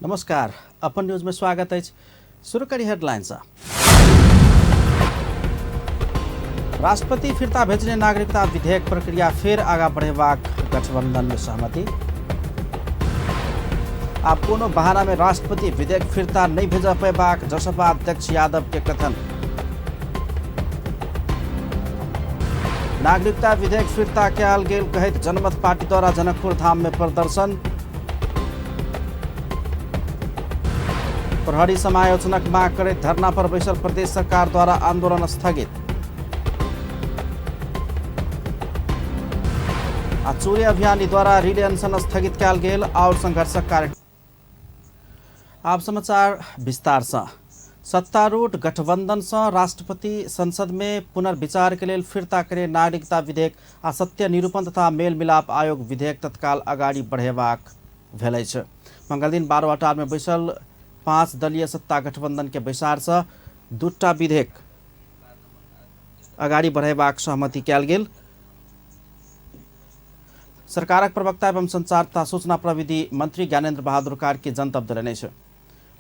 नमस्कार, upon news में स्वागत है। शुरू करी हेडलाइन से। राष्ट्रपति फिर्ता भेजने नागरिकता विधेयक प्रक्रिया फिर आगा बढ़ेबाक गठबंधन में सहमति। आप कोनो बहाना में राष्ट्रपति विधेयक फिर्ता नहीं भेज पेबाक जसपा अध्यक्ष यादव के कथन। नागरिकता विधेयक फिर्ता कयल गेल कहैत जनमत पार्टी द्वारा जनकपुर धाम में प्रदर्शन। प्रहरी समायोजनक माग करैत धरना पर बैसल प्रदेश सरकार द्वारा आंदोलन स्थगित। चोरी अभियान द्वारा रिले अनशन स्थगित कयल गेल और संघर्षक कार्यक्रम। आप समाचार विस्तार से। सत्तारूढ़ गठबंधन से राष्ट्रपति संसद में पुनर्विचार के लिए फिर्ता करे नागरिकता विधेयक आ सत्य निरूपण तथा मेल मिलाप आयोग विधेयक तत्काल अगाडि बढ़ेबाक भेलै छ। मंगल दिन 12 वटार में बैसल 5 दलीय सत्ता गठबंधन के बैसार से दूटा विधेयक अगाडि बढ़ेबाक सहमति कयल गेल। सरकारक प्रवक्ता एवं संचार तथा सूचना प्रविधि मंत्री ज्ञानेन्द्र बहादुर कार्की जनतब देलनि छ।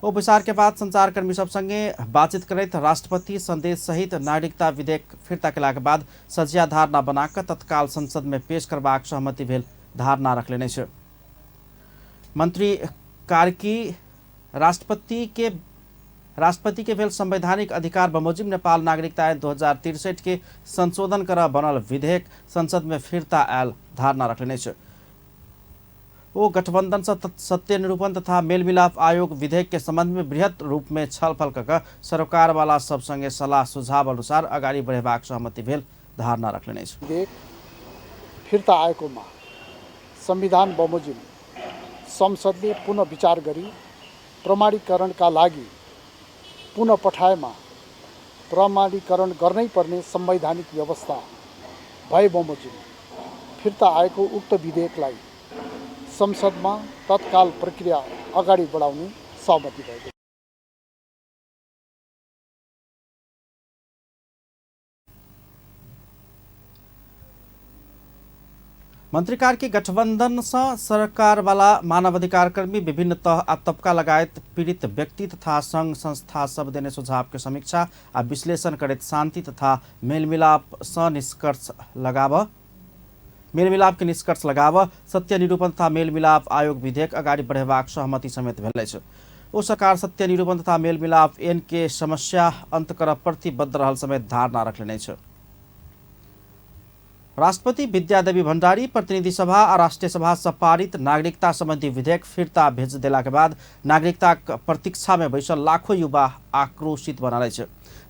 ओ विचार के बाद संचारकर्मी सब संगे बातचीत करैत राष्ट्रपति संदेश सहित नागरिकता विधेयक फिर्ता केलाक बाद सजिया धारणा बनाकर तत्काल संसद में पेश करबाक सहमति भेल धारणा रखलेने छ। मंत्री कार्की राष्ट्रपति के भेल संवैधानिक अधिकार बमोजिम नेपाल नागरिकता ऐन 2063 के संशोधन कर बनल विधेयक संसद में फिर्ता आयल धारणा रखने छ। वो गठबंधन से सत्य निरूपण तथा मेलमिलाप आयोग विधेयक के संबंध में बृहत रूप में छलफल कर सरकार वाला सब संगे सलाह सुझाव अनुसार अगाडि बढ़ेबाक सहमति भेल धारणा रखने छ। विधेयक फिर्ता आएकोमा संविधान बमोजिम संसदले पुनः विचार गरी प्रमाणीकरणका लागि पुनः पठाएमा प्रमाणीकरण गर्नै पर्ने संवैधानिक व्यवस्था भए बमोजिम फिर्ता आएको उक्त विधेयकलाई संसदमा तत्काल प्रक्रिया अगाडि बढाउने सहमति भएको। मंत्री कार्की गठबंधन से सरकार वाला मानवाधिकार कर्मी विभिन्न तह आ तबका लगायत पीड़ित व्यक्ति तथा संघ संस्था सब देने सुझाव के समीक्षा आ विश्लेषण करैत शांति तथा मेलमिलाप के निष्कर्ष लगाव सत्य निरूपण तथा मेलमिलाप आयोग विधेयक अगाडि बढ़ेबाक सहमति समेत भेलै छ। ओ सरकार सत्य निरूपण तथा मेलमिलाप ऐन के समस्या अंत कर प्रतिबद्ध रहल समेत धारणा रखलेने छ। राष्ट्रपति विद्यादेवी भण्डारी प्रतिनिधि सभा और राष्ट्रीय सभा से पारित नागरिकता संबंधी विधेयक फिर्ता भेज देला के बाद नागरिकता प्रतीक्षा में बैसल लाखों युवा आक्रोशित बनल छ।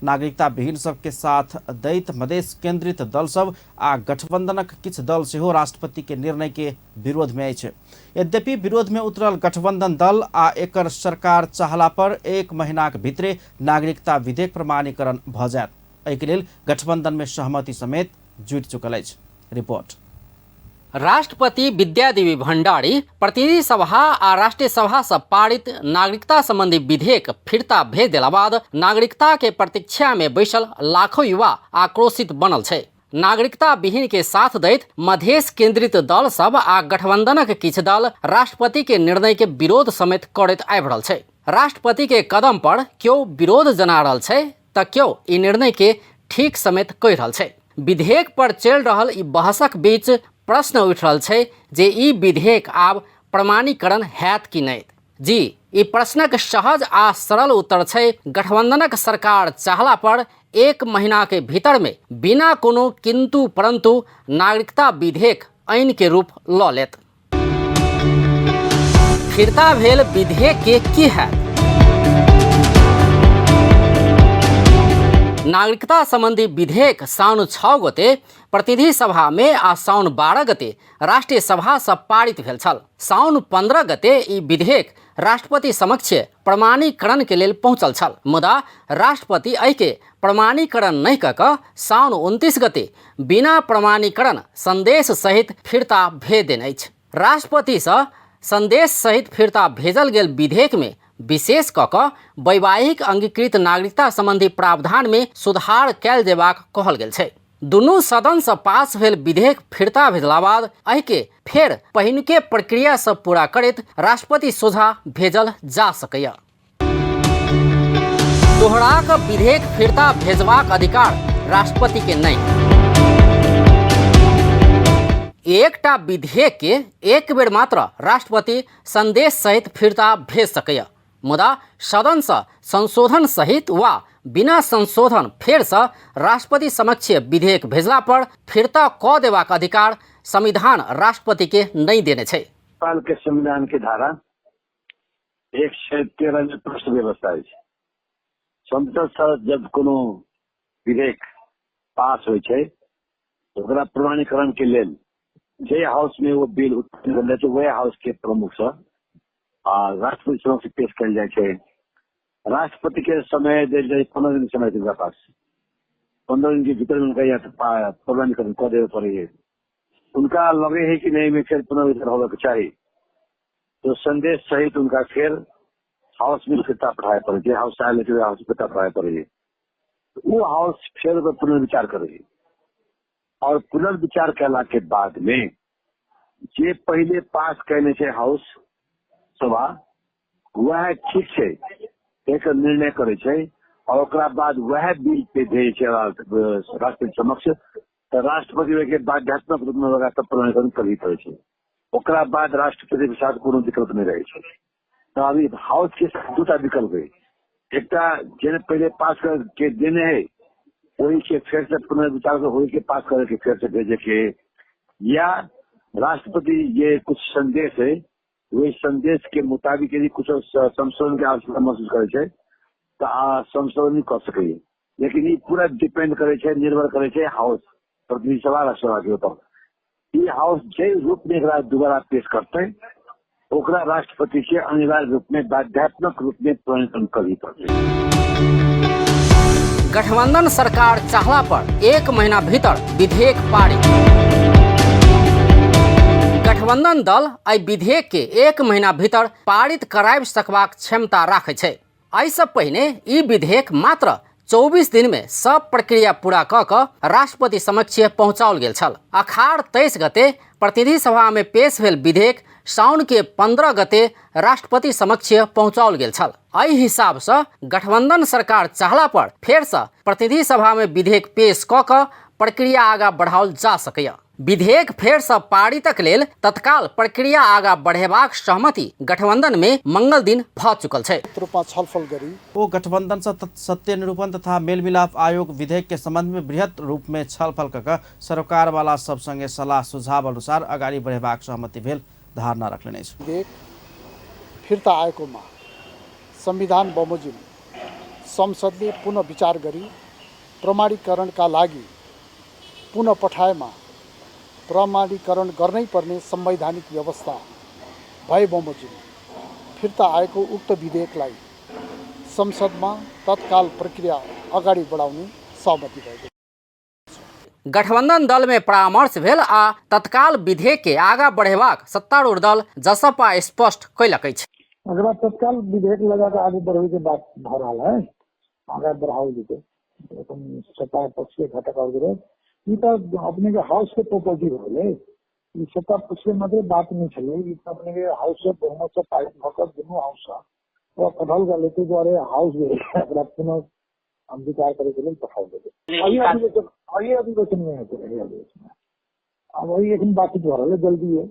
नागरिकता विहीन सबके साथ दैत मधेश केंद्रित दल सब आ गठबंधनक किछ दल सेहो राष्ट्रपति के निर्णय के विरोध में अछि। यद्यपि विरोध में उतरल गठबंधन दल आ एकर सरकार चाहला पर 1 महीनाक भीतरे नागरिकता विधेयक प्रमाणीकरण भ जायत। एहि लेल गठबंधन में सहमति समेत जुट चुकल अछि। रिपोर्ट। राष्ट्रपति विद्यादेवी भण्डारी प्रतिनिधि सभा आ राष्ट्रीय सभा से पारित नागरिकता संबंधी विधेयक फिर्ता भेज देला बाद नागरिकता के प्रतीक्षा में बैसल लाखों युवा आक्रोशित बनल छै। नागरिकता विहीन के साथ दैत मधेश केंद्रित दल सब आ गठबंधनक किछ दल राष्ट्रपति के निर्णय के विरोध समेत करैत आबि रहल छै। राष्ट्रपति के कदम पर क्यों विरोध जना रहल छै त क्यों ई निर्णय के ठीक समेत कहि रहल छै। विधेयक पर चल रहल ई बहसक बीच प्रश्न उठ रहल छै जे ई विधेयक आब प्रमाणीकरण हैत कि नहीं। जी ई प्रश्नक सहज आ सरल उत्तर छै गठबंधनक सरकार चाहला पर 1 महीना के भीतर में बिना कोनो किंतु परंतु नागरिकता विधेयक ऐन के रूप ल लेत। फिर्ता भेल विधेयक के की हैत। नागरिकता संबंधी विधेयक साउन 6 गते प्रतिनिधि सभा में आ साउन 12 गते राष्ट्रीय सभा से पारित भेल छल। साउन 15 गते ई विधेयक राष्ट्रपति समक्ष प्रमाणीकरण के लेल पहुंचल छल, मुदा राष्ट्रपति एहि के प्रमाणीकरण नहीं कऽ साउन 29 गते बिना प्रमाणीकरण संदेश सहित फिर्ता भेज देने अछि। राष्ट्रपति से संदेश सहित फिर्ता भेजल गेल विधेयक में विशेष कऽ वैवाहिक अंगीकृत नागरिकता संबंधी प्रावधान में सुधार कयल जेबाक कहल गेल छै। दुनू सदन से पास भेल विधेयक फिरता भेजला बाद एहि के फेर पहिनुके प्रक्रिया सब पूरा करैत राष्ट्रपति सोझा भेजल जा सकैया। दोहराक विधेयक फिरता भेजबाक अधिकार राष्ट्रपति के नहीं। एकटा विधेयक के एक बेर मात्र राष्ट्रपति संदेश सहित फिरता भेज सकैया, मुदा सदन से संशोधन सहित वा बिना संशोधन फेर से राष्ट्रपति समक्ष विधेयक भेजला पर फिरता क देबाक अधिकार संविधान राष्ट्रपति के नहीं देने छै। नेपाल के संविधान के धारा 113 में प्रश्न व्यवस्था है। संसद से जब कोनो विधेयक पास हो ओकरा प्रमाणीकरण के लेल जे हाउस में वो बिल उत्पन्न करले छै वह हाउस के प्रमुख से राष्ट्रपति समक्ष पेश कल जाए छै। राष्ट्रपति के समय देल जाए 15 दिन समय उनका पास, 15 दिन के भीतर में उनका यह प्रमाणीकरण कर देवे पड़े। उनका लगे है कि नहीं में फिर पुनर्विचार होगा चाहिए तो संदेश सहित उनका फिर हाउस में फिरता पठाए पड़े। जो हाउस आए लेकिन हाउस फिरता पठाए पड़े वो हाउस फिर पुनर्विचार करेगी और पुनर्विचार कैला के बाद में जे पहले पास करने से हाउस सभा वह ठीक है एक निर्णय करे छै और ओकरा बाद वह बिल पे भेज छै राष्ट्रपति समक्ष तो राष्ट्रपति के बाध्यात्मक रूप में लगातार प्रमाणीकरण करही पड़े छै। ओकरा बाद राष्ट्रपति के साथ कोनो विकल्प नहीं रहे छै। तो अभी हाउस के दूटा विकल्प है, एकटा जेने पहले पास करके देने है वही के फिर से पुनर्विचार वही के पास करके फिर से भेजे के, या राष्ट्रपति ये कुछ संदेश है वही संदेश के मुताबिक यदि कुछ संशोधन के आवश्यकता महसूस करे तो संशोधन कर सके। लेकिन ये पूरा डिपेंड करे निर्भर करे हाउस प्रतिनिधि सभा राज्यसभा के ऊपर। ये हाउस जे रूप में दोबारा पेश करते ओकरा राष्ट्रपति से अनिवार्य रूप में बाध्यात्मक रूप में प्रमाणीकरण करही पड़ते। गठबंधन सरकार चाहला पर 1 महीना भीतर विधेयक पारित। गठबंधन दल एहि विधेयक के 1 महीना भीतर पारित कराबि सकबाक क्षमता राखै छै। एहिसँ पहिने ई विधेयक मात्र 24 दिन में सब प्रक्रिया पूरा क राष्ट्रपति समक्ष पहुंचाओल गेल छल। अखाड़ 23 गते प्रतिनिधि सभा में पेश भेल विधेयक साउन के 15 गते राष्ट्रपति समक्ष पहुंचाओल गेल छल। एहि हिसाब से गठबंधन सरकार चाहला पर फेर से प्रतिनिधि सभा में विधेयक पेश क प्रक्रिया आगा बढ़ाओल जा सकैया। विधेयक फेर से पारितक लेल तत्काल प्रक्रिया आगा बढ़ेबाक सहमति गठबंधन में मंगल दिन भ चुकल छै। छलफल गरी ओ गठबंधन से सत्य निरूपण तथा मेलमिलाप आयोग विधेयक के संबंध में बृहत रूप में छलफल क सरकार वाला सब संगे सलाह सुझाव अनुसार अगाडि बढ़ेबाक सहमति भेल धारणा रखले छ। विधेयक फिर्ता आएकोमा संविधान बमोजिम संसदले पुनः विचार गरी प्रमाणीकरणका लागि पुनः पठाएमा प्रमाणीकरण गर्नै पर्ने संवैधानिक व्यवस्था भए बमोजिम फिर्ता आएको उक्त विधेयकलाई संसदमा तत्काल प्रक्रिया अगाडि बढाउने सहमति भएको। गठबंधन दल में परामर्श भेल आ तत्काल विधेयक के आगा बढ़ेबाक सत्तारूढ़ दल जसपा स्पष्ट कैलक अछि। अगर तत्काल विधेयक लगा कर आगे बढ़े के बात भ रहा है आगे बढ़ाओ दीजिए सत्ता पक्ष के घटक और ये तो अपने के हाउस के प्रॉपर्टी रहे ये सत्ता पक्ष के मतलब बात नहीं चले ये तो अपने के हाउस से बहुमत से पारित होकर दोनों हाउस तो पठाल कर लेते द्वारे हाउस पुनः हम विचार करके लिए पठाओ देते ये अधिवेशन में है अब वही एक बातचीत हो रहा है जल्दी है।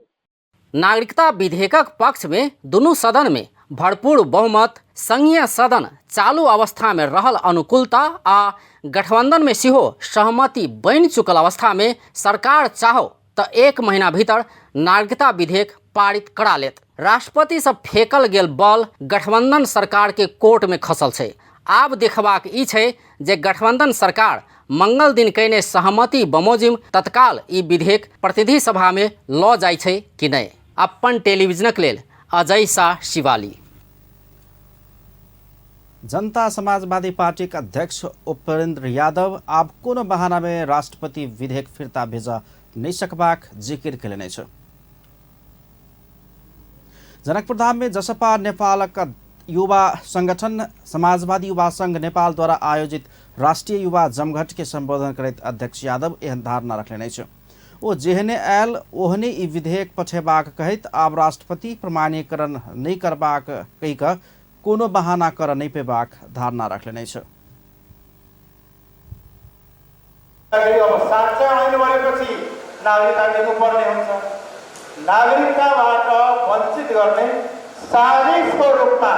नागरिकता विधेयकक पक्ष में दुनू सदन में भरपूर बहुमत, संघीय सदन चालू अवस्था में रहल अनुकूलता आ गठबंधन में सेहो सहमति बनि चुकल अवस्था में सरकार चाहो तो 1 महीना भीतर नागरिकता विधेयक पारित करा लेत। राष्ट्रपति से फेंकल गेल बॉल गठबंधन सरकार के कोर्ट में खसल छै। आब देखबाक ई छै जे गठबंधन सरकार मंगल दिन कयने सहमति बमोजिम तत्काल ई विधेयक प्रतिनिधि सभा में लऽ जाइ छै कि नहि। अपन टेलीविजनक लेल अजय शाह शिवाली। जनता समाजवादी पार्टी का अध्यक्ष उपेंद्र यादव आब कोनो बहाना में राष्ट्रपति विधेयक फिर्ता भेजा नहीं सकबाक जिकिर केलनि छ। जनकपुर धाम में जसपा नेपाल का युवा संगठन समाजवादी युवा संघ नेपाल द्वारा आयोजित राष्ट्रीय युवा जमघट के संबोधन करैत अध्यक्ष यादव एहन धारणा रखने अछि। ओ जेहने आयल ओहने ई विधेयक पठेबाक कहैत आब राष्ट्रपति प्रमाणीकरण नहीं करबाक कहि कऽ कोनो बहाना कर नहीं पेबाक धारणा रखने अछि। अब साँच्चै ऐन भनेपछि नागरिकता दिनुपर्ने हुन्छ। नागरिकताबाट वञ्चित गर्ने साजिसको रूपमा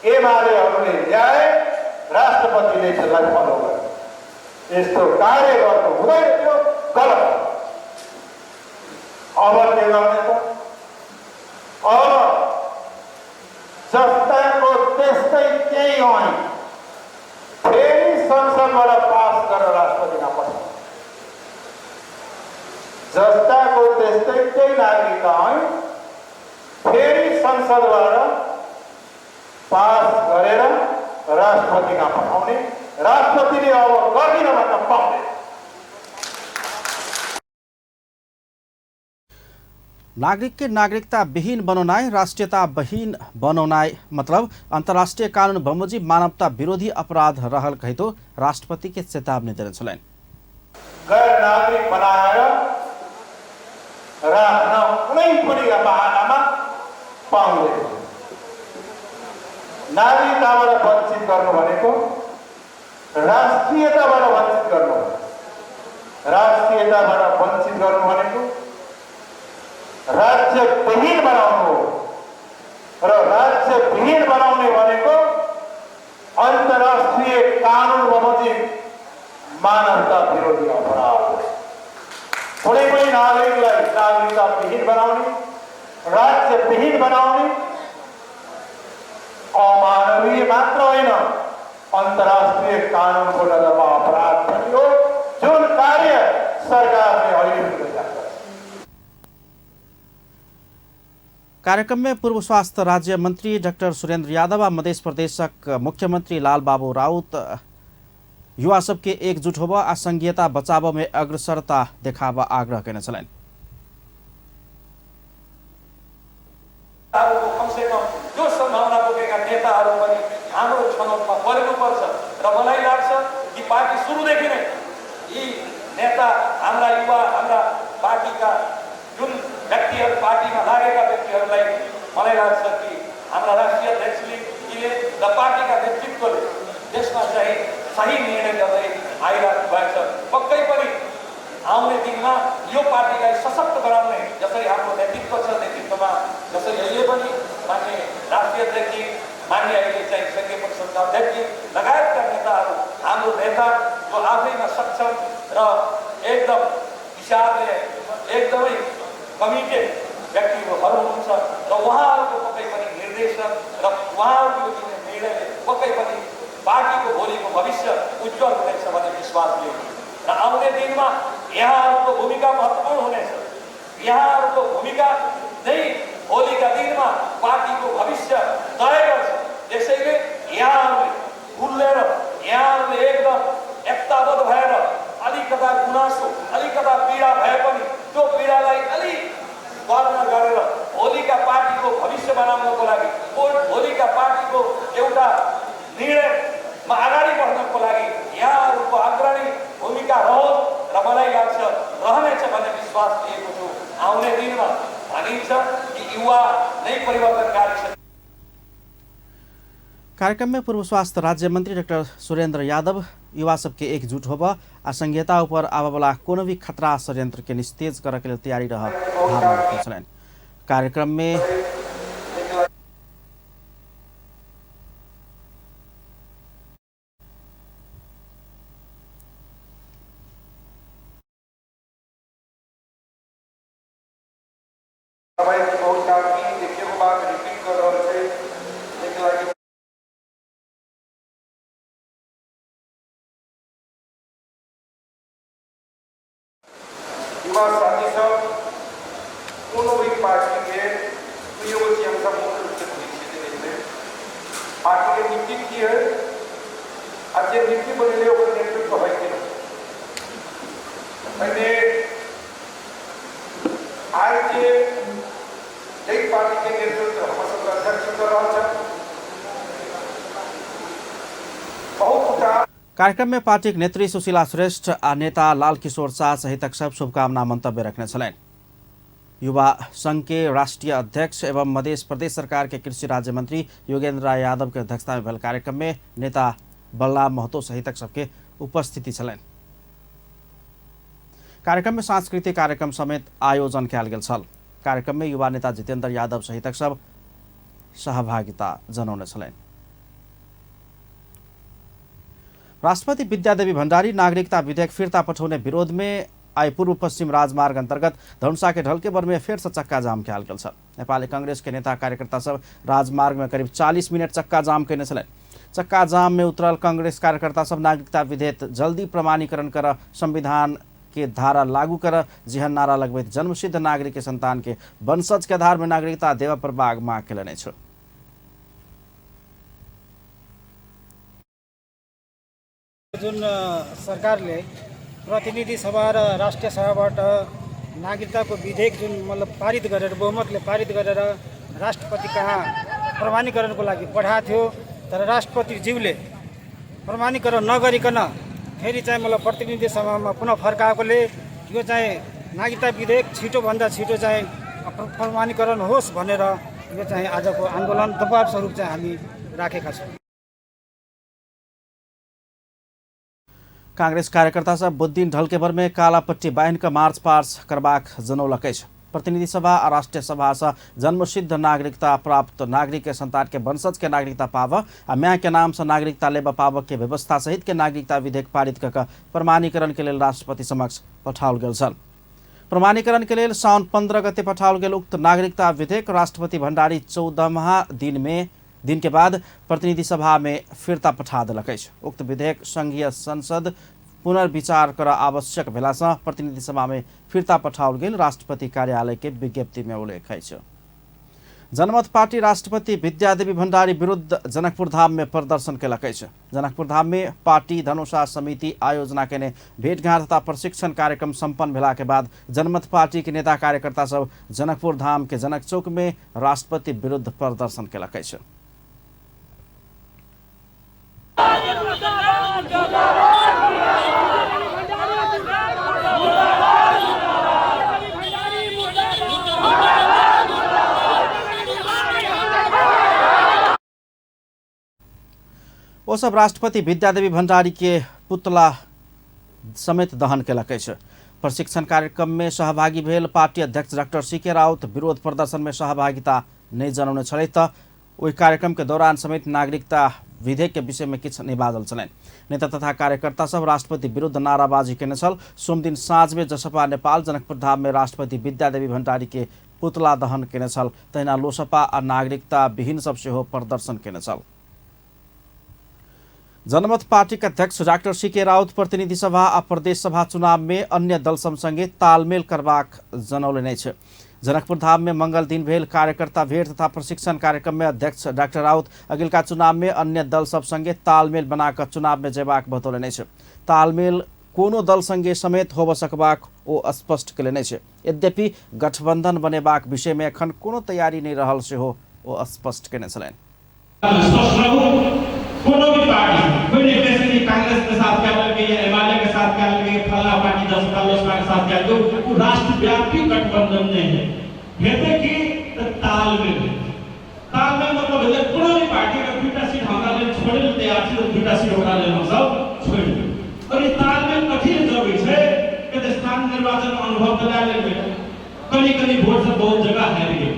एमालेहरूले ल्याए, राष्ट्रपतिले त्यसलाई फलो गरे। यस्तो कार्य गर्नु हुँदैन, त्यो गलत। अब के गर्ने त? अब जस्ताको त्यस्तै केही ऐन फेरि संसदबाट पास गरेर राष्ट्रपतिमा पठाउनु। जस्ताको त्यस्तै केही नागरिकता ऐन फेरि संसदबाट पास गरेर राष्ट्रपतिमा पठाउने। राष्ट्रपतिले अब गर्दिन भन्न पाउँदैन। नागरिक के नागरिकता विहीन बनाउनाइ, राष्ट्रियता विहीन बनाउनाइ मतलब अंतर्राष्ट्रीय कानून बमोजिम मानवता विरोधी अपराध रहल कहितो राष्ट्रपति के चेतावनी देने छलैन। गैर नागरिक बनाएर राख्न कुनै पनि बहानामा पाउँदैन। नागरिकताबाट वञ्चित गर्नु भनेको राष्ट्रियताबाट वञ्चित गर्नु हो। राष्ट्रियताबाट वञ्चित गर्नु भनेको राज्य विहीन बनाउनु हो। र राज्य विहीन बनाउने भनेको अन्तर्राष्ट्रिय कानून बमोजिम मानवता विरोधी अपराध हो। कुनै पनि नागरिकलाई नागरिकता विहीन बनाउने, राज्य विहीन बनाउने अमानवीय मात्र होइन, अन्तर्राष्ट्रिय कानूनको नजरमा अपराध पनि हो, जुन कार्य सरकारले अहिले गरिरहेको छ। कार्यक्रम में पूर्व स्वास्थ्य राज्य मंत्री डॉक्टर सुरेंद्र यादव और मध्य प्रदेशक मुख्यमंत्री लालबाबू राउत युवा सबके एकजुट होबा आ संघीयता बचाव में अग्रसरता देखावा आग्रह करने छलैन। कम से कम जो संभावना बोकेका नेताहरू पनि हाम्रो छनौटमा पर्नुपर्छ र मलाई लाग्छ कि पार्टी सुरुदेखि नै यी नेता हाम्रा युवा हाम्रा पार्टीका जुन व्यक्तिहरू पार्टीमा लागेका व्यक्तिहरूलाई मलाई लाग्छ कि हाम्रा राष्ट्रिय अध्यक्षले र पार्टीका नेतृत्वले देशमा चाहिँ सही निर्णय गर्दै आइरहेको भएको छ। पक्कै पनि आउने दिनमा यो पार्टीलाई सशक्त बनाउने जसरी हाम्रो नेतृत्व छ, नेतृत्वमा जसरी अहिले पनि मान्य राष्ट्रिय अध्यक्ष मान्य अहिले चाहिँ संघीय परिषदका अध्यक्ष लगायतका नेताहरू हाम्रो नेता जो आफैमा सक्षम र एकदम विचारले एकदमै कमिटेड व्यक्तिहरू हुनुहुन्छ र उहाँहरूको पक्कै पनि निर्देशन र उहाँहरूको निर्णयले पक्कै पनि पार्टीको भोलिको भविष्य उज्जवल हुनेछ भन्ने विश्वास लियो र आउने दिनमा यहाँहरूको भूमिका महत्त्वपूर्ण हुनेछ। यहाँहरूको भूमिका नै भोलिका दिनमा पार्टीको भविष्य तय गर्छ। त्यसैले यहाँहरूले खुलेर यहाँहरूले एकदम एकताबद्ध भएर अलिकता गुनासो अलिकता पीडा भए पनि त्यो पीडालाई अलिक गर्न गरेर भोलिका पार्टीको भविष्य बनाउनको लागि भोलिका पार्टीको एउटा निर्णयमा अगाडि बढ्नको लागि यहाँहरूको अग्रणी भूमिका रहोस् र मलाई लाग्छ रहनेछ भन्ने विश्वास लिएको छु। आउने दिनमा भनिन्छ कि युवा नै परिवर्तनकारी छ। कार्यक्रम में पूर्व स्वास्थ्य राज्य मंत्री डॉक्टर सुरेंद्र यादव युवा सबके एकजुट होबा आ संघीयता ऊपर आवे वाला कोनो भी खतरा षड्यंत्र के निस्तेज करे के लिए तैयारी रह धारणा रखने छलैन। कार्यक्रम में साथी सब कोनो भी पार्टी के प्रयोग हम सब मुख्य रूप से सुनिश्चित हैं। पार्टी के नीति की है, आज ये नीति बदले वो नेतृत्व है कि मैंने आज के एक पार्टी के नेतृत्व हम सब अध्यक्ष कर रहा था बहुत कार्यक्रम में पार्टी नेत्री सुशीला श्रेष्ठ आ नेता लाल किशोर शाह सहितक सब शुभकामना मंतव्य रखने छलैन। युवा संघ के राष्ट्रीय अध्यक्ष एवं मध्य प्रदेश सरकार के कृषि राज्य मंत्री योगेंद्र राय यादव के अध्यक्षता में भेल कार्यक्रम में नेता बलराम महतो सहितक सबके उपस्थिति छलैन। कार्यक्रम में सांस्कृतिक कार्यक्रम समेत आयोजन कयल गेल छल। कार्यक्रम में युवा नेता जितेंद्र यादव सहितक सब सहभागिता जनाउने छलैन। राष्ट्रपति विद्यादेवी भण्डारी नागरिकता विधेयक फिर्ता पठाउने विरोध में आई पूर्व पश्चिम राजमार्ग अंतर्गत धनुषा के ढलकेबर में फिर से चक्का जाम कयल गेल छल। नेपाली कांग्रेस के नेता कार्यकर्ता सब राजमार्ग में करीब 40 मिनट चक्का जाम कयने छलैन। चक्का जाम में उतरल कांग्रेस कार्यकर्ता सब नागरिकता विधेयक जल्दी प्रमाणीकरण कर, संविधान के धारा लागू कर जेहन नारा लगबैत जन्मसिद्ध नागरिक के संतान के वंशज के आधार में नागरिकता देवा पर माग केलने छ। जुन सरकारले प्रतिनिधि सभा र राष्ट्रिय सभाबाट नागरिकताको विधेयक जुन मतलब पारित गरेर बहुमतले पारित गरेर राष्ट्रपति कहाँ प्रमाणीकरणको लागि पठाएको थियो, तर राष्ट्रपतिज्यूले प्रमाणीकरण नगरिकन फेरि चाहिँ मतलब प्रतिनिधि सभामा पुनः फर्काएकोले यो चाहिँ नागरिकता विधेयक छिटोभन्दा छिटो चाहिँ प्रमाणीकरण होस् भनेर यो चाहिँ आजको आन्दोलन दबाव स्वरूप चाहिँ हामी राखेका छौँ। कांग्रेस कार्यकर्ता सब बुद्धिन ढलकेबर में कालापट्टी बाहिन का मार्च पास करबाक जनौलकै छ। प्रतिनिधि सभा और राष्ट्रीय सभा से जन्मसिद्ध नागरिकता प्राप्त नागरिक के संतान के वंशज के नागरिकता पाव आ म्या के नाम से नागरिकता लेब पाव के व्यवस्था सहित के नागरिकता विधेयक पारित कर प्रमाणीकरण के लिए राष्ट्रपति समक्ष पठाओल गेल छल। प्रमाणीकरण के लिए साउन 15 गते पठाओल गेल उक्त नागरिकता विधेयक राष्ट्रपति भण्डारी 14वां दिन के बाद प्रतिनिधि सभा में फिर्ता पठा देलकै छ। उक्त विधेयक संघीय संसद पुनर्विचार कर आवश्यक भेला से प्रतिनिधि सभा में फिर्ता पठाओल गेल राष्ट्रपति कार्यालय के विज्ञप्ति में उल्लेख छ। जनमत पार्टी राष्ट्रपति विद्यादेवी भण्डारी विरुद्ध जनकपुर धाम में प्रदर्शन केलकै छ। जनकपुर धाम में पार्टी धनुषा समिति आयोजना केने भेटघाट तथा प्रशिक्षण कार्यक्रम संपन्न भेला के बाद जनमत पार्टी के नेता कार्यकर्ता सब जनकपुर धाम के जनक चौक में राष्ट्रपति विरुद्ध प्रदर्शन केलकै छ। वो सब राष्ट्रपति विद्यादेवी भण्डारी के पुतला समेत दहन केलकै छ। प्रशिक्षण कार्यक्रम में सहभागी भेल पार्टी अध्यक्ष डाक्टर सीके राउत विरोध प्रदर्शन में सहभागिता नहीं जनाउने छलै त ओहि कार्यक्रम के दौरान समेत नागरिकता विधेयक के विषय में किछ नहीं बाजल छलैन। नेता तथा कार्यकर्ता सब राष्ट्रपति विरुद्ध नाराबाजी केने छल। सोम दिन साँझ में जसपा नेपाल जनकपुर धाम में राष्ट्रपति विद्यादेवी भण्डारी के पुतला दहन केने छल। तहिना लोसपा आ नागरिकता विहीन सब सेहो प्रदर्शन केने छल। जनमत पार्टी के अध्यक्ष डाक्टर सीके राउत प्रतिनिधि सभा आ प्रदेश सभा चुनाव में अन्य दल संगे तालमेल करबाक जनौलने छ। जनकपुर धाम में मंगल दिन भेल कार्यकर्ता भेट तथा प्रशिक्षण कार्यक्रम में अध्यक्ष डाक्टर राउत अगिलका चुनाव में अन्य दल सब संगे तालमेल बनाकर चुनाव में जयबाक बतौलने छ। तालमेल कोनो दल संगे समेत होब सकबाक ओ स्पष्ट केलने छ। यद्यपि गठबंधन बनेबाक विषय में एखन कोनो तैयारी नहीं रहल सेहो ओ स्पष्ट केने छलैन। कोनो भी पार्टी कोई नहीं कांग्रेस के साथ क्या लगे या एमआलए के साथ क्या लगे, फला पार्टी 10 लोजपा के साथ क्या लगे, वो राष्ट्रव्यापी गठबंधन नहीं है। कहते कि तालमेल मतलब है कोनो भी पार्टी का 2टा सीट हमरा ले छोड़े ले तैयार छी, 2टा सीट हमरा ले हम सब छोड़ दे। और ये तालमेल कथि जरूरी है कि स्थानीय निर्वाचन अनुभव दिला लेबे, कनी वोट से बहुत जगह है रे।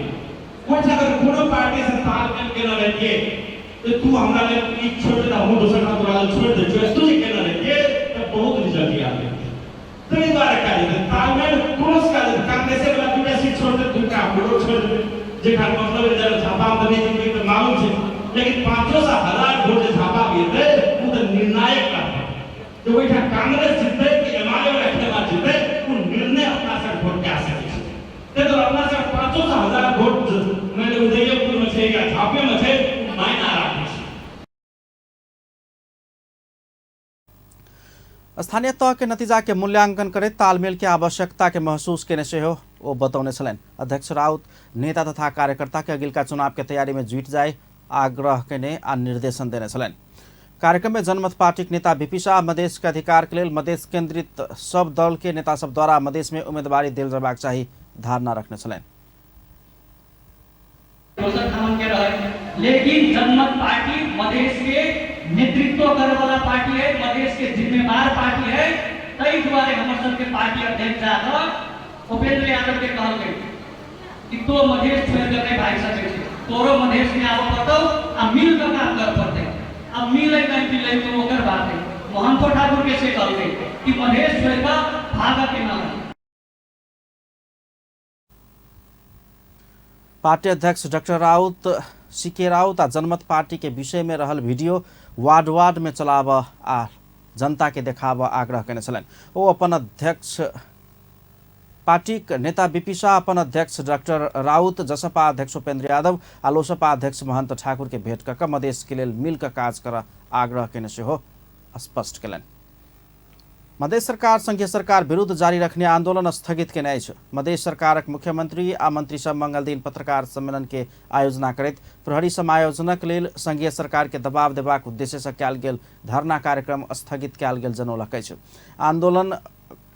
कोई अगर कोनो पार्टी से तालमेल के न रहिए तो तू हमरा ले एक छोड़ दे, हम दूसरा का तोरा छोड़ दे, जो तू के न रहिए तो बहुत रिजल्ट आवे। तो ये बारे का तालमेल क्रॉस का कांग्रेस वाला 2टा सीट छोड़ दे, 2टा वोट छोड़ दे, जे खान मतलब जरा छापा में नहीं तो मालूम है। लेकिन 500 से 1000 वोट से छापा गिरते वो तो निर्णायक का तो वही कांग्रेस जीते कि एमआलए वाला खेला जीते वो निर्णय अपना से वोट क्या सके तो अपना से 500 से 1000 वोट मैंने उदयपुर में छे या छापे में छे मायना राखे। स्थानीय तह के नतीजा के मूल्यांकन करे तालमेल के आवश्यकता के महसूस केने से हो वो बतौने छलैन। अध्यक्ष राउत नेता तथा कार्यकर्ता के अगिलका चुनाव के तैयारी में जुट जाए आग्रह केने आ निर्देशन देने छलैन। कार्यक्रम में जनमत पार्टी के नेता बीपी शाह मधेश के अधिकार के लिए मधेश केंद्रित सब दल के नेता सब द्वारा मधेश में उम्मीदवारी दिल जबाक चाहिए धारणा रखने चलें। लेकिन जनमत पार्टी मधेश के नेतृत्व करे वाला पार्टी है, मधेश के जिम्मेवार पार्टी है। तई द्वारे हमर सबके पार्टी अध्यक्ष जाकर उपेंद्र यादव के कहल गए कि तो मधेश छोड़ कर नहीं भाग सके थे, तोरो मधेश में आव पड़तो आ मिल कर काम कर पड़ते। अब मिले नहीं मिले तो ओकर बात है। महंतो ठाकुर के से कहल गए कि मधेश छोड़ कर भागा के ना। पार्टी अध्यक्ष डॉक्टर राउत सीके राउत आ जनमत पार्टी के विषय में रहल वीडियो वार्ड वार्ड में चलाव आ जनता के देखाव आग्रह करने चलन। वो अपन अध्यक्ष पार्टी नेता बीपी शाह अपन अध्यक्ष डॉक्टर राउत, जसपा अध्यक्ष उपेंद्र यादव आ लोसपा अध्यक्ष महंत ठाकुर के भेंट कर मधेश के लिए मिलकर काज कर आग्रह करने से हो स्पष्ट कलन। मधेश सरकार संघीय सरकार विरुद्ध जारी रखने आंदोलन स्थगित के नए मधेश सरकारक मुख्यमंत्री आ मंत्री सब मंगल दिन पत्रकार सम्मेलन के आयोजना करैत प्रहरी समायोजनक लेल संघीय सरकार के दबाव देबाक उद्देश्य से कयल गेल धरना कार्यक्रम स्थगित कयल गेल जनौलक अछि। आंदोलन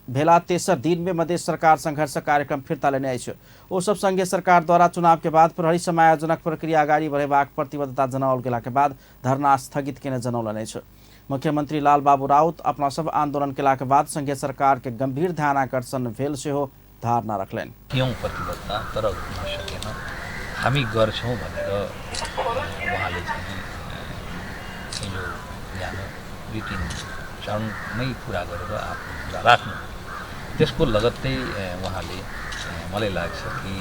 भेला तेसर दिन में मधेश सरकार संघर्ष कार्यक्रम फिरता लेने अछि। ओ सब संघीय सरकार द्वारा चुनाव के बाद प्रहरी समायोजनक प्रक्रिया आगाड़ी बढ़ेबाक प्रतिबद्धता जनाओल गेला के बाद धरना स्थगित केने जनौलन अछि। मुख्यमंत्री लाल बाबू राउत अपना सब आंदोलन केला के बाद संघीय सरकार के गंभीर ध्यानाकर्षण भेल से हो धारणा रखलेन। क्यों प्रतिबद्धता तर हुन सकेन, हामी गर्छौं भनेर उहाँले चाहिँ हिजो यहाँ रुटिन चाँडमै पुरा गरेर आफ्नो कुरा राख्नु। त्यसको लगत्तै उहाँले मलाई लाग्छ कि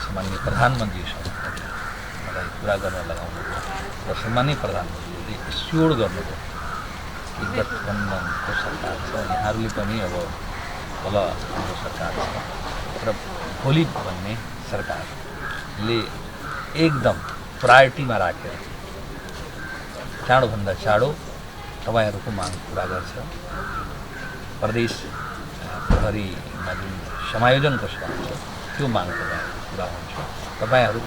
सामान्य प्रधानमन्त्रीसँग मलाई कुरा गर्न लगाउनु र सामान्य प्रधानमन्त्रीले स्योर गर्नुभयो कि गठबन्धनको सरकार छ, यहाँहरूले पनि अब तल हाम्रो सरकार छ र भोलि भन्ने सरकारले एकदम प्रायोरिटीमा राखेर चाँडोभन्दा चाँडो तपाईहरूको माग पुरा गर्छ। प्रदेश प्रहरीमा जुन समायोजनको सवाल छ त्यो माग पुरा हुन्छ। तपाईहरू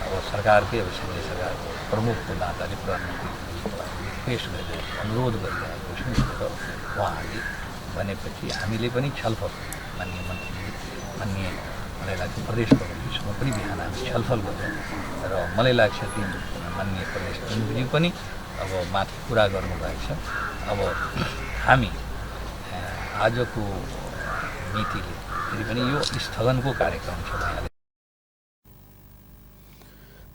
अब सरकारकै अब संघीय सरकारको प्रमुखको नाताले प्रधानमन्त्रीले पेश गरेर अनुरोध गरिरहेको छौँ र उहाँहरूले भनेपछि हामीले पनि छलफल माननीय मन्त्रीले माननीय मलाई लाग्छ प्रदेश प्रमुखसँग पनि बिहान हामी छलफल गर्छौँ र मलाई लाग्छ कि माननीय प्रदेश प्रमुखजी पनि अब माथि कुरा गर्नुभएको छ। अब हामी आजको मितिले फेरि पनि यो स्थगनको कार्यक्रम छ।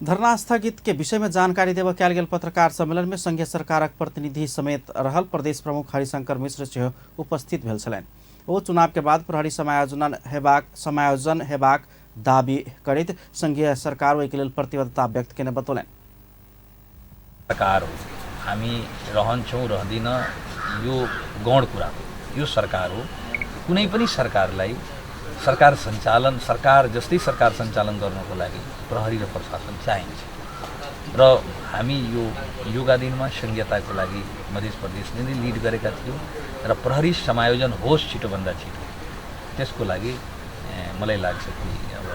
धरना स्थगित के विषय में जानकारी देव कयल गेल पत्रकार सम्मेलन में संघीय सरकारक प्रतिनिधि समेत रहल प्रदेश प्रमुख हरिशंकर मिश्र सेहो उपस्थित भेल छलनि। ओ चुनाव के बाद प्रहरी समायोजन हेबाक दाबी करैत संघीय सरकार ओहि के लेल प्रतिबद्धता व्यक्त केने बतौलनि। सरकार हो, हामी रहन्छौँ रहदिन यो गौण कुरा हो। यो सरकार हो, कुनै पनि सरकारलाई सरकार सञ्चालन सरकार जस्तै सरकार सञ्चालन गर्नको लागि प्रहरी र प्रशासन चाहिन्छ र हामी यो योगा दिनमा संहिताको लागि मध्य प्रदेशले नै लिड गरेका थियौँ र प्रहरी समायोजन होस् छिटोभन्दा छिटो त्यसको लागि मलाई लाग्छ कि अब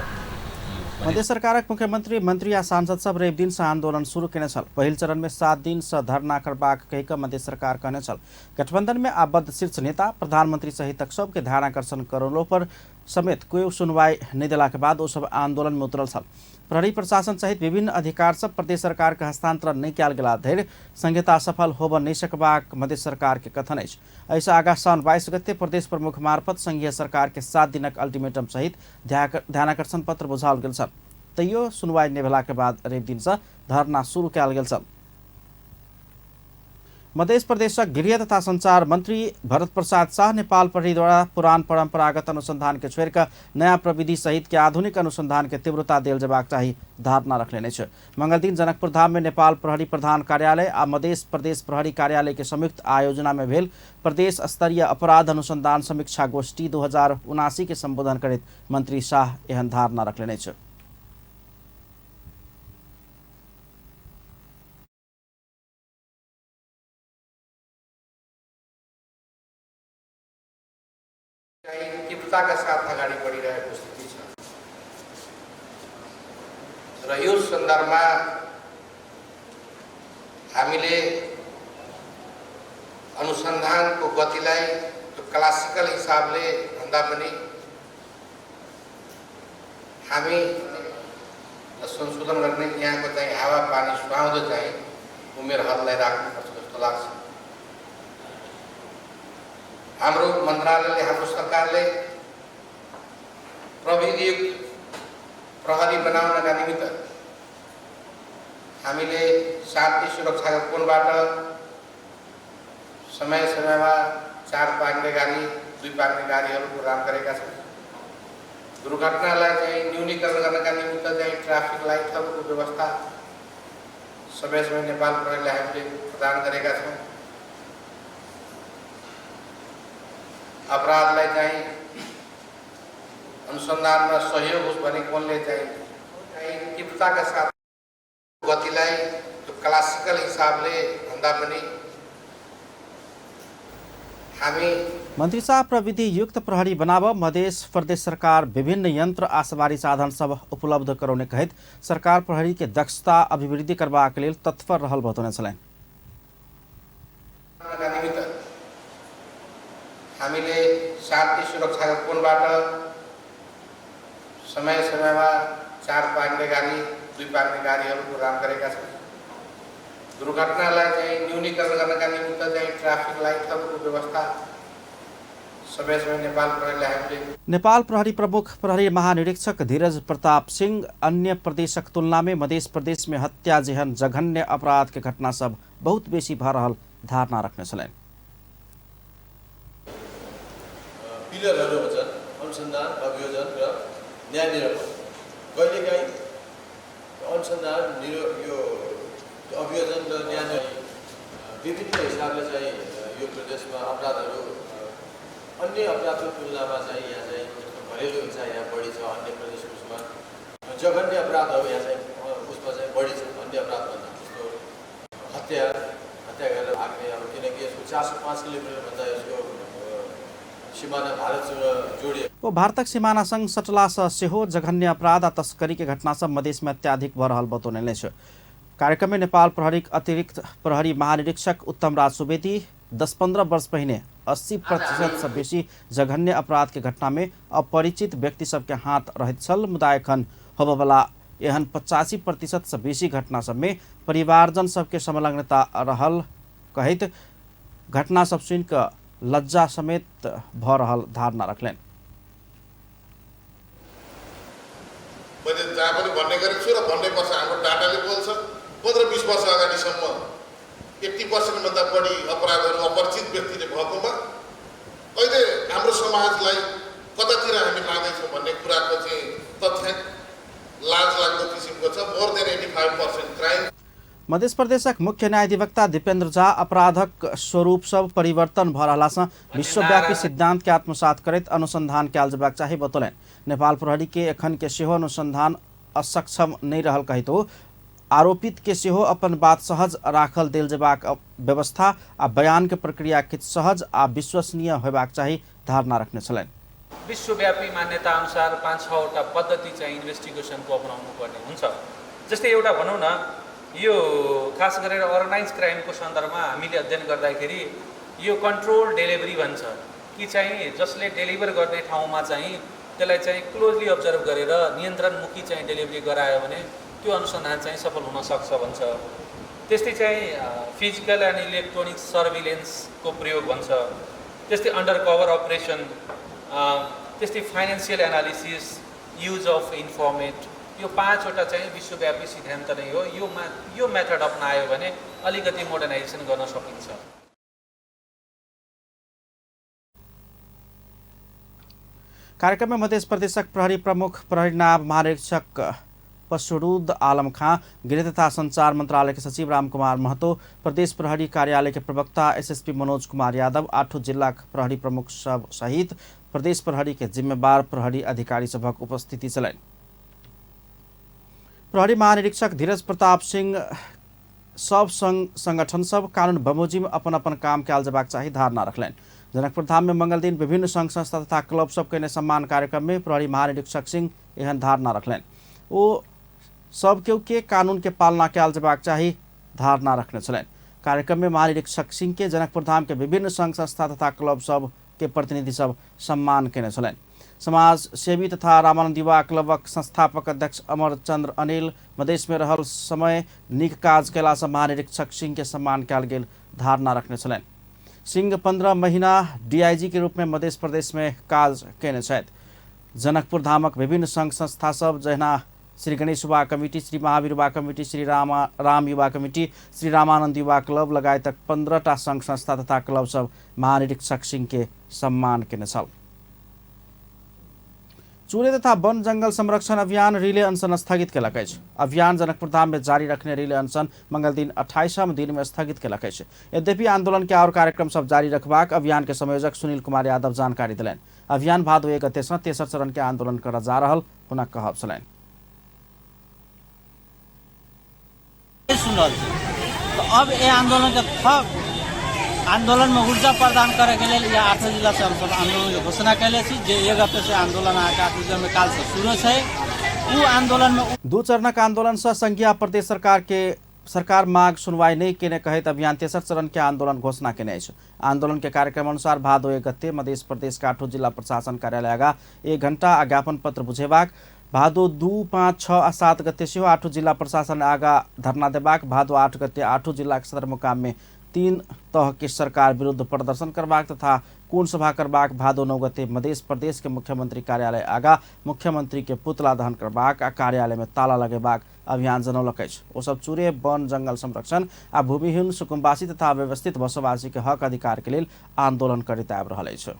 मध्य सरकारक मुख्यमंत्री मंत्री आ सांसद सब रवि दिन से आंदोलन शुरू केने छल। पहिल चरण में 7 दिन से धरना करबाक कहिकऽ मध्य सरकार कहने छल। गठबंधन में आबद्ध शीर्ष नेता प्रधानमंत्री सहित सबके ध्यानाकर्षण करलो पर समेत कोई सुनवाई नहीं दिला के बाद वो सब आंदोलन में उतरल छल। प्रहरी प्रशासन सहित विभिन्न अधिकार सब प्रदेश सरकार के हस्तांतरण नहीं कयल गेला धरि संहिता सफल होब नहीं सकबाक मध्य सरकार के कथन अछि। ऐसा आगाँ साउन 22 गते प्रदेश प्रमुख मार्फत संघीय सरकार के 7 दिनक अल्टीमेटम सहित ध्यानाकर्षण पत्र बुझाओल गेल छल। तैयो सुनवाई नहीं भेला के बाद रवि दिन से धरना शुरू कयल गेल छल। मध्य प्रदेशक गृह तथा संचार मंत्री भरत प्रसाद शाह नेपाल प्रहरी द्वारा पुरान परंपरागत अनुसंधान के छोड़ कर नया प्रविधि सहित के आधुनिक अनुसंधान के तीव्रता देल जबाक चाही धारणा रखलेने छे। मंगल दिन जनकपुर धाम में नेपाल प्रहरी प्रधान कार्यालय आ मध्य प्रदेश प्रहरी कार्यालय के संयुक्त आयोजना में भेल प्रदेश स्तरीय अपराध अनुसंधान समीक्षा गोष्ठी 2079 के संबोधन करैत मंत्री शाह एहन धारणा रखलेने छे। तीव्रता का साथ अगाडि बढिरहेको स्थिति छ र यो सन्दर्भमा हामीले अनुसन्धानको गतिलाई त्यो क्लासिकल हिसाबले भन्दा पनि हामी संशोधन गर्ने यहाँको चाहिँ हावापानी सुहाउँदो चाहिँ उमेरहरूलाई राख्नुपर्छ जस्तो लाग्छ। हाम्रो मन्त्रालयले, हाम्रो सरकारले प्रविधियुक्त प्रहरी बनाउनका निमित्त हामीले शान्ति सुरक्षाको कोणबाट समय समयमा 4 पाङ्ग्रे गाडी 2 पाङ्ग्रे गाडीहरू प्रदान गरेका छौँ। दुर्घटनालाई चाहिँ न्यूनीकरण गर्नका निमित्त चाहिँ ट्राफिक लाइटहरूको व्यवस्था समय समय नेपाल प्रहरीलाई हामीले प्रदान गरेका छौँ। अपराधलाई चाहिँ अनुसन्धानमा सहयोग होस् भने कोणले चाहिँ तीव्रताका साथ गतिलाई त्यो क्लासिकल हिसाबले भन्दा पनि हामी मंत्री साहब प्रविधि युक्त प्रहरी बनाव मध्य प्रदेश सरकार विभिन्न यंत्र आ सवारी साधन सब उपलब्ध कराउने कहित सरकार प्रहरी के दक्षता अभिवृद्धि करबाक लेल तत्पर रहल बतौने छलैन। हामीले शान्ति सुरक्षाको कोणबाट समय समयमा 4 पाङ्ग्रे गाडी 2 पाङ्ग्रे गाडीहरू प्रदान गरेका छौँ। दुर्घटनालाई चाहिँ न्यूनीकरण गर्नका निमित्त चाहिँ ट्राफिक लाइटहरूको व्यवस्था समय समय नेपाल प्रहरीलाई हामीले नेपाल प्रहरी प्रमुख प्रहरी महानिरीक्षक धीरज प्रताप सिंह अन्य प्रदेशक तुलना में मध्य प्रदेश में हत्या जेहन जघन्य अपराध के घटना सब बहुत बेसी भ रहल धारणा रखने छलैन। पिलरहरू हुन्छन् अनुसन्धान, अभियोजन र न्याय निरूपण। कहिलेकाहीँ अनुसन्धान यो अभियोजन र न्याय विभिन्न हिसाबले चाहिँ यो प्रदेशमा अपराधहरू अन्य अपराधको तुलनामा चाहिँ यहाँ चाहिँ घरेलु हिंसा यहाँ बढी छ। अन्य प्रदेशमा जघन्य अपराधहरू यहाँ चाहिँ उसमा चाहिँ बढी छ अन्य अपराधभन्दा। जस्तो हत्या गरेर भाग्ने, अब किनकि यसको 405 किलोमिटरभन्दा यसको सीमाना भारतसँग जोडिएको। वो भारतक सीमाना संग सटलास सेहो जघन्य अपराध आ तस्करी के घटना सब मधेश में अत्याधिक भ रहल बतौने छ। कार्यक्रम में नेपाल प्रहरी अतिरिक्त प्रहरी महानिरीक्षक उत्तम राज सुवेदी 10-15 वर्ष पहिने 80% से बेसी जघन्य अपराध के घटना में अपरिचित व्यक्ति सबके हाथ रहत छल, मुदा एखन होबवला एहन 85% से बेसी घटना सब में परिवारजन सबके संलग्नता रहल कहित घटना सब सुन क लज्जा समेत भ रहल धारणा रखलेन। मैले जहाँ पनि भन्ने गरेको छु र भन्ने पर्छ, हाम्रो डाटाले बोल्छ 15-20 वर्ष अगाडिसम्म 80% भन्दा बढी अपराधहरू अपरिचित व्यक्तिले भएकोमा अहिले हाम्रो समाजलाई कतातिर हामी लाँदैछौँ भन्ने कुराको चाहिँ तथ्य लाज लाग्दो किसिमको छ। More than 85% crime. मध्य प्रदेशक मुख्य न्यायाधिवक्ता दीपेन्द्र झा अपराधक स्वरूप सब परिवर्तन भ रहलासँ विश्वव्यापी सिद्धांत के आत्मसात करैत अनुसंधान कयल जेबाक चाही बतौलनि। नेपाल प्रहरी के एखन के सेहो अनुसंधान असक्षम नहीं रहल कहितो आरोपित के सेहो अपन बात सहज राखल देल जेबाक व्यवस्था आ बयान के प्रक्रिया किछ सहज आ विश्वसनीय होबाक चाही धारणा रखने छलनि। विश्वव्यापी मान्यता अनुसार 5-6 वटा पद्धति चाहिँ इन्भेस्टिगेसनको अपनाउनु पर्ने हुन्छ। जस्तै एउटा भनौँ न, यो खास गरेर अर्गनाइज क्राइमको सन्दर्भमा हामीले अध्ययन गर्दाखेरि यो कन्ट्रोल डेलिभरी भन्छ कि चाहिँ जसले डेलिभर गर्ने ठाउँमा चाहिँ त्यसलाई चाहिँ क्लोजली अब्जर्भ गरेर नियन्त्रणमुखी चाहिँ डेलिभरी गरायो भने त्यो अनुसन्धान चाहिँ सफल हुन सक्छ भन्छ। त्यस्तै चाहिँ फिजिकल एन्ड इलेक्ट्रोनिक सर्भिलेन्सको प्रयोग भन्छ। त्यस्तै अन्डर कभर अपरेसन, त्यस्तै फाइनेन्सियल एनालिसिस, युज अफ इन्फर्मेट, यो 5 वटा चाहिँ विश्वव्यापी सिद्धान्त नै हो। यो मेथड अपनायो भने अलिकति मोडर्नाइजेसन गर्न सकिन्छ। कार्यक्रम में मध्य प्रदेशक प्रहरी प्रमुख प्रहरी नायब महानिरीक्षक पशुरूद आलम खां, गृह तथा संचार मंत्रालय के सचिव रामकुमार महतो, प्रदेश प्रहरी कार्यालय के प्रवक्ता एसएसपी मनोज कुमार यादव, 8 जिला प्रहरी प्रमुख सब सहित प्रदेश प्रहरी के जिम्मेवार प्रहरी अधिकारी सबक उपस्थिति चलैन। प्रहरी महानिरीक्षक धीरज प्रताप सिंह सब संगठन सब कानून बमोजिम अपन अपन काम कयल जेबाक चाही धारणा रखलनि। जनकपुर धाम में मंगल दिन विभिन्न संघ संस्था तथा क्लब सब के सम्मान कार्यक्रम में प्रहरी महानिरीक्षक सिंह एहन धारणा रखलनि। ओ सब के कानून के पालना कयल जेबाक चाही धारणा रखने छलें। कार्यक्रम में महानिरीक्षक सिंह के जनकपुर धाम के विभिन्न संघ संस्था तथा क्लब सब के प्रतिनिधि सब सम्मान केने छलें। समाज सेवी तथा रामानंद युवा क्लबक संस्थापक अध्यक्ष अमरचंद्र अनिल मधेश में रहल समय नीक काज केला से महानिरीक्षक सिंह के सम्मान कयल गेल धारणा रखने छलें। सिंह 15 महीना डीआईजी के रूप में मध्य प्रदेश में काज केने छथि। जनकपुर धामक विभिन्न संघ संस्था सब जहिना श्री गणेश युवा कमिटी, श्री महावीर युवा कमिटी, श्री राम युवा कमिटी, श्री रामानंद युवा क्लब लगायत 15टा संघ संस्था तथा क्लब सब महानिरीक्षक सिंह के सम्मान केने छल। चूरे तथा वन जंगल संरक्षण अभियान रिले अनशन स्थगित केलक अछि। अभियान जनकपुर धाम में जारी रखने रिले अनशन मंगल दिन 28वां दिन में स्थगित केलक अछि। यद्यपि आंदोलन के और कार्यक्रम सब जारी रखबाक अभियान के संयोजक सुनील कुमार यादव जानकारी दिलनि। अभियान भादो 1 गते से तेसर चरण के आंदोलन कर जा रहल हुनक कहब छलनि। तो अब ये आंदोलन के थप आंदोलन में ऊर्जा प्रदान करे के लिए या 8 जिला से हम सब आंदोलन के घोषणा कैले छी जे 1 गते से आंदोलन आके 8 जिला में काल से शुरू है। वो आंदोलन में 2 चरणक आंदोलन से संघीय प्रदेश सरकार मांग सुनवाई नहीं केने कहित अभियान तेसर चरण के आंदोलन घोषणा केने अछि। आंदोलन के कार्यक्रम अनुसार भादो 1 गते मध्य प्रदेश के 8 जिला प्रशासन कार्यालय आगा 1 घंटा ज्ञापन पत्र बुझेबाक, भादो 2, 5, 6 आ 7 गते से 8 जिला प्रशासन आगा धरना देबाक, भादो 8 गते 8 जिला के सदरमुकाम में 3 तह के सरकार विरुद्ध प्रदर्शन करबाक तथा कोन सभा करबाक, भादो 9 गते मध्य प्रदेश के मुख्यमंत्री कार्यालय आगा मुख्यमंत्री के पुतला दहन करबाक आ कार्यालय में ताला लगेबाक अभियान जनौलक अछि। ओ सब चूरे वन जंगल संरक्षण आ भूमिहीन सुकुम्बासी तथा व्यवस्थित बसोबासी के हक अधिकार के लेल आंदोलन करैत आबि रहल अछि।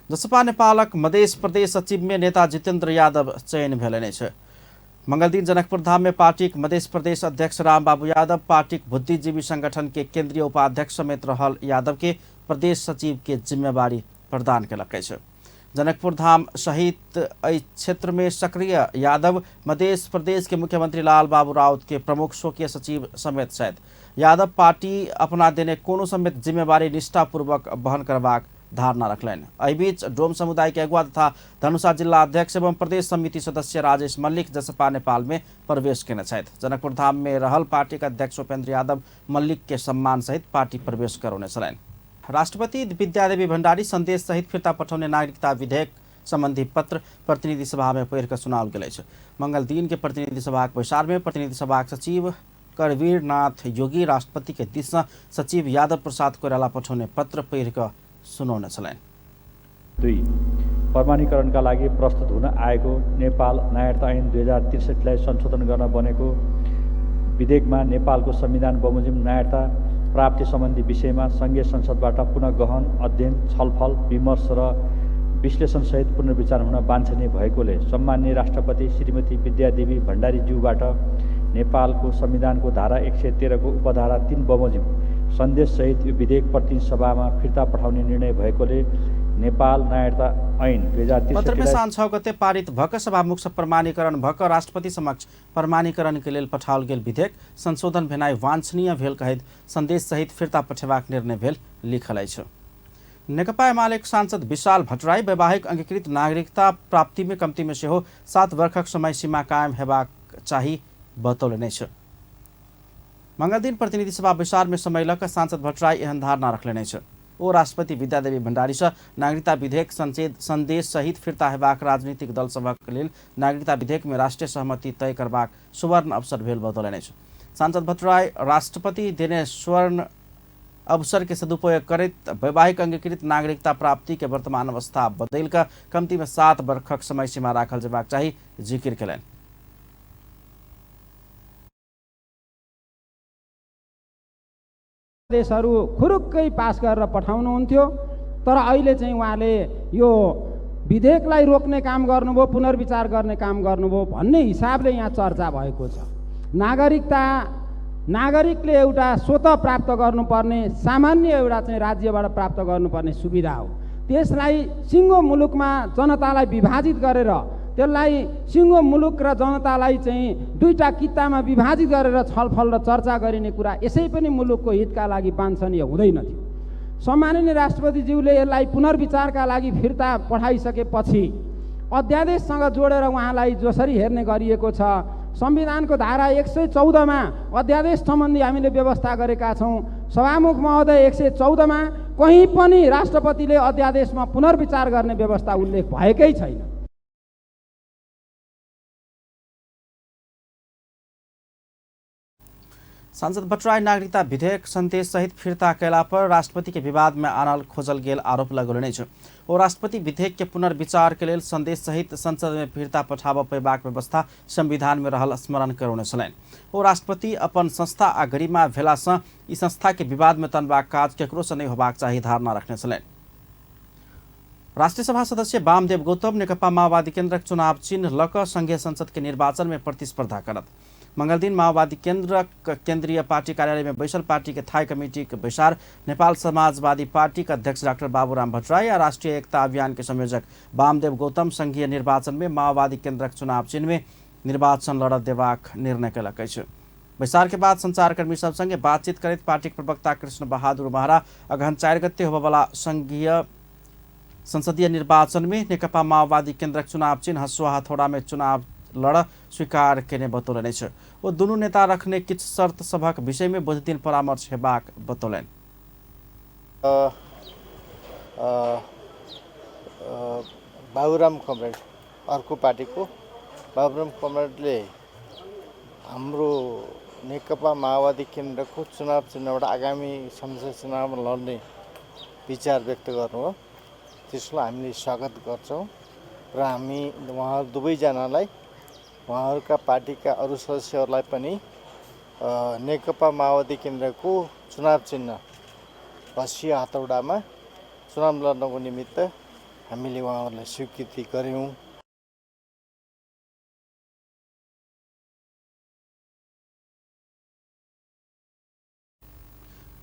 जसपा नेपालक मध्य प्रदेश सचिव में नेता जितेंद्र यादव चयन भेलनि अछि। मंगल दिन जनकपुर धाम में पार्टी मध्य प्रदेश अध्यक्ष रामबाबू यादव, पार्टी बुद्धिजीवी संगठन के केंद्रीय उपाध्यक्ष समेत रहल यादव के प्रदेश सचिव के जिम्मेवारी प्रदान केलक अछि। जनकपुर धाम सहित एहि क्षेत्र में सक्रिय यादव मध्य प्रदेश के मुख्यमंत्री लाल बाबू राउत के प्रमुख स्वकीय सचिव समेत छथि। यादव पार्टी अपना देने कोनो समेत जिम्मेवारी निष्ठापूर्वक वहन करबाक धारणा रखलनि। एहि बीच डोम समुदाय के अगुवा तथा धनुषा जिला अध्यक्ष एवं प्रदेश समिति सदस्य राजेश मल्लिक जसपा नेपाल में प्रवेश केने छथि। जनकपुर धाम में रहल पार्टी के अध्यक्ष उपेंद्र यादव मल्लिक के सम्मान सहित पार्टी प्रवेश करौने छलनि। राष्ट्रपति विद्यादेवी भण्डारी संदेश सहित फिर्ता पठाउने नागरिकता विधेयक संबंधी पत्र प्रतिनिधि सभा में पढ़ि सुनाओल गेल अछि। मंगल दिन के प्रतिनिधि सभा के बैसार में प्रतिनिधि सभा के सचिव करवीर नाथ योगी राष्ट्रपति के दिस सचिव यादव प्रसाद कोइराला पठाउने पत्र पढ़ि सुनाउने छलनि। 2. प्रमाणीकरणका लागि प्रस्तुत हुन आएको नेपाल नागरिकता ऐन 2063 लाई संशोधन गर्न बनेको विधेयकमा नेपालको संविधान बमोजिम नागरिकता प्राप्ति सम्बन्धी विषयमा संघीय संसदबाट पुनः गहन अध्ययन, छलफल, विमर्श र विश्लेषणसहित पुनर्विचार हुन वाञ्छनीय भएकोले सम्माननीय राष्ट्रपति श्रीमती विद्यादेवी भण्डारीज्यूबाट नेपालको संविधानको धारा 113 को उपधारा 3 बमोजिम सन्देशसहित यो विधेयक प्रतिनिधि सभामा फिर्ता पठाउने निर्णय भएकोले नेपाल नागरिकता ऐन 2063 पत्र में साँझ 6 गते पारित भक सभामुख से प्रमाणीकरण भक राष्ट्रपति समक्ष प्रमाणीकरण के लेल पठाओल गेल विधेयक संशोधन भेनाइ वांछनीय भेल कहैत संदेश सहित फिर्ता पठेबाक निर्णय भेल लिखल अछि। नेकपा एमालेक सांसद विशाल भट्टराई वैवाहिक अंगीकृत नागरिकता प्राप्ति में कम्ती में सेहो 7 वर्षक समय सीमा कायम हेबाक चाही बतौलनि अछि। मंगल दिन प्रतिनिधि सभा विचार में समयलक सांसद भट्टराई एहन धारणा रखलनि अछि। ओ राष्ट्रपति विद्यादेवी भण्डारी से नागरिकता विधेयक संदेश सहित फिर्ता हेबाक राजनीतिक दल सभक लेल नागरिकता विधेयक में राष्ट्रीय सहमति तय करबाक सुवर्ण अवसर भेल बतौलनि अछि। सांसद भट्टराई राष्ट्रपति देने स्वर्ण अवसर के सदुपयोग करैत वैवाहिक अंगीकृत नागरिकता प्राप्ति के वर्तमान अवस्था बदल कर कम्ती में 7 वर्षक समय सीमा राखल जेबाक चाही जिकिर केलनि। देशहरू खुरुक्कै पास गरेर पठाउनुहुन्थ्यो, तर अहिले चाहिँ उहाँले यो विधेयकलाई रोक्ने काम गर्नुभयो, पुनर्विचार गर्ने काम गर्नुभयो भन्ने हिसाबले यहाँ चर्चा भएको छ। नागरिकले एउटा स्वतः प्राप्त गर्नुपर्ने सामान्य एउटा चाहिँ राज्यबाट प्राप्त गर्नुपर्ने सुविधा हो। त्यसलाई सिङ्गो मुलुकमा जनतालाई विभाजित गरेर त्यसलाई सिङ्गो मुलुक र जनतालाई चाहिँ दुईटा कितामा विभाजित गरेर छलफल र चर्चा गरिने कुरा यसै पनि मुलुकको हितका लागि वाञ्छनीय हुँदैन थियो। सम्माननीय राष्ट्रपतिज्यूले यसलाई पुनर्विचारका लागि फिर्ता पठाइसकेपछि अध्यादेशसँग जोडेर उहाँलाई जसरी हेर्ने गरिएको छ संविधानको धारा 114 मा अध्यादेश सम्बन्धी हामीले व्यवस्था गरेका छौँ। सभामुख महोदय 114 मा कहीँ पनि राष्ट्रपतिले अध्यादेशमा पुनर्विचार गर्ने व्यवस्था उल्लेख भएकै छैन। सांसद भट्टराई नागरिकता विधेयक संदेश सहित फिर्ता कैला पर राष्ट्रपति के विवाद में आनल खोजल गेल आरोप लगौलने छ। ओ राष्ट्रपति विधेयक के पुनर्विचार के लेल संदेश सहित संसद में फिर्ता पठाब पेबाक व्यवस्था संविधान में रहल स्मरण करौने छलैन। ओ राष्ट्रपति अपन संस्था आ गरिमा भेला सँ ई संस्था के विवाद में तनबाक काज केकरो सँ नहि होबाक चाही धारणा रखने छलैन। राष्ट्रिय सभा सदस्य वामदेव गौतम नेकपा माओवादी केन्द्रक चुनाव चिन्ह लक संघीय संसद के निर्वाचन में प्रतिस्पर्धा करत। मंगल दिन माओवादी केन्द्र केन्द्रीय पार्टी कार्यालय में बैसल पार्टी के थाई कमेटी के बैसार नेपाल समाजवादी पार्टी का अध्यक्ष डाक्टर बाबूराम भट्टराई और राष्ट्रीय एकता अभियान के संयोजक वामदेव गौतम संघीय निर्वाचन में माओवादी केन्द्रक चुनाव चिन्ह में निर्वाचन लड़ देबाक निर्णय कयलक अछि। बैसार के बाद संचारकर्मी सब संगे बातचीत करैत पार्टी प्रवक्ता कृष्ण बहादुर महरा अगहन 4 गते होबयवला संघीय संसदीय निर्वाचन में नेकपा माओवादी केन्द्रक चुनाव चिन्ह हसुआ हथौड़ा में चुनाव लड़ स्वीकार केने बतौलने छ। वो दुनू नेता रखने किछ शर्त सभक विषय में बुध दिन परामर्श हेबाक बतौलन। बाबुराम कमरेड अर्को पार्टीको बाबुराम कमरेडले हाम्रो नेकपा माओवादी केन्द्रको चुनाव चिन्हबाट आगामी संसद चुनावमा लड्ने विचार व्यक्त गर्नुभयो। त्यसलाई हामीले स्वागत गर्छौं र हामी उहाँहरू दुवैजनालाई उहाँहरूका पार्टीका अरू सदस्यहरूलाई पनि नेकपा माओवादी केन्द्रको चुनाव चिन्ह हसिया हतौडामा चुनाव लड्नको निमित्त हामीले उहाँहरूलाई स्वीकृति गर्यौं।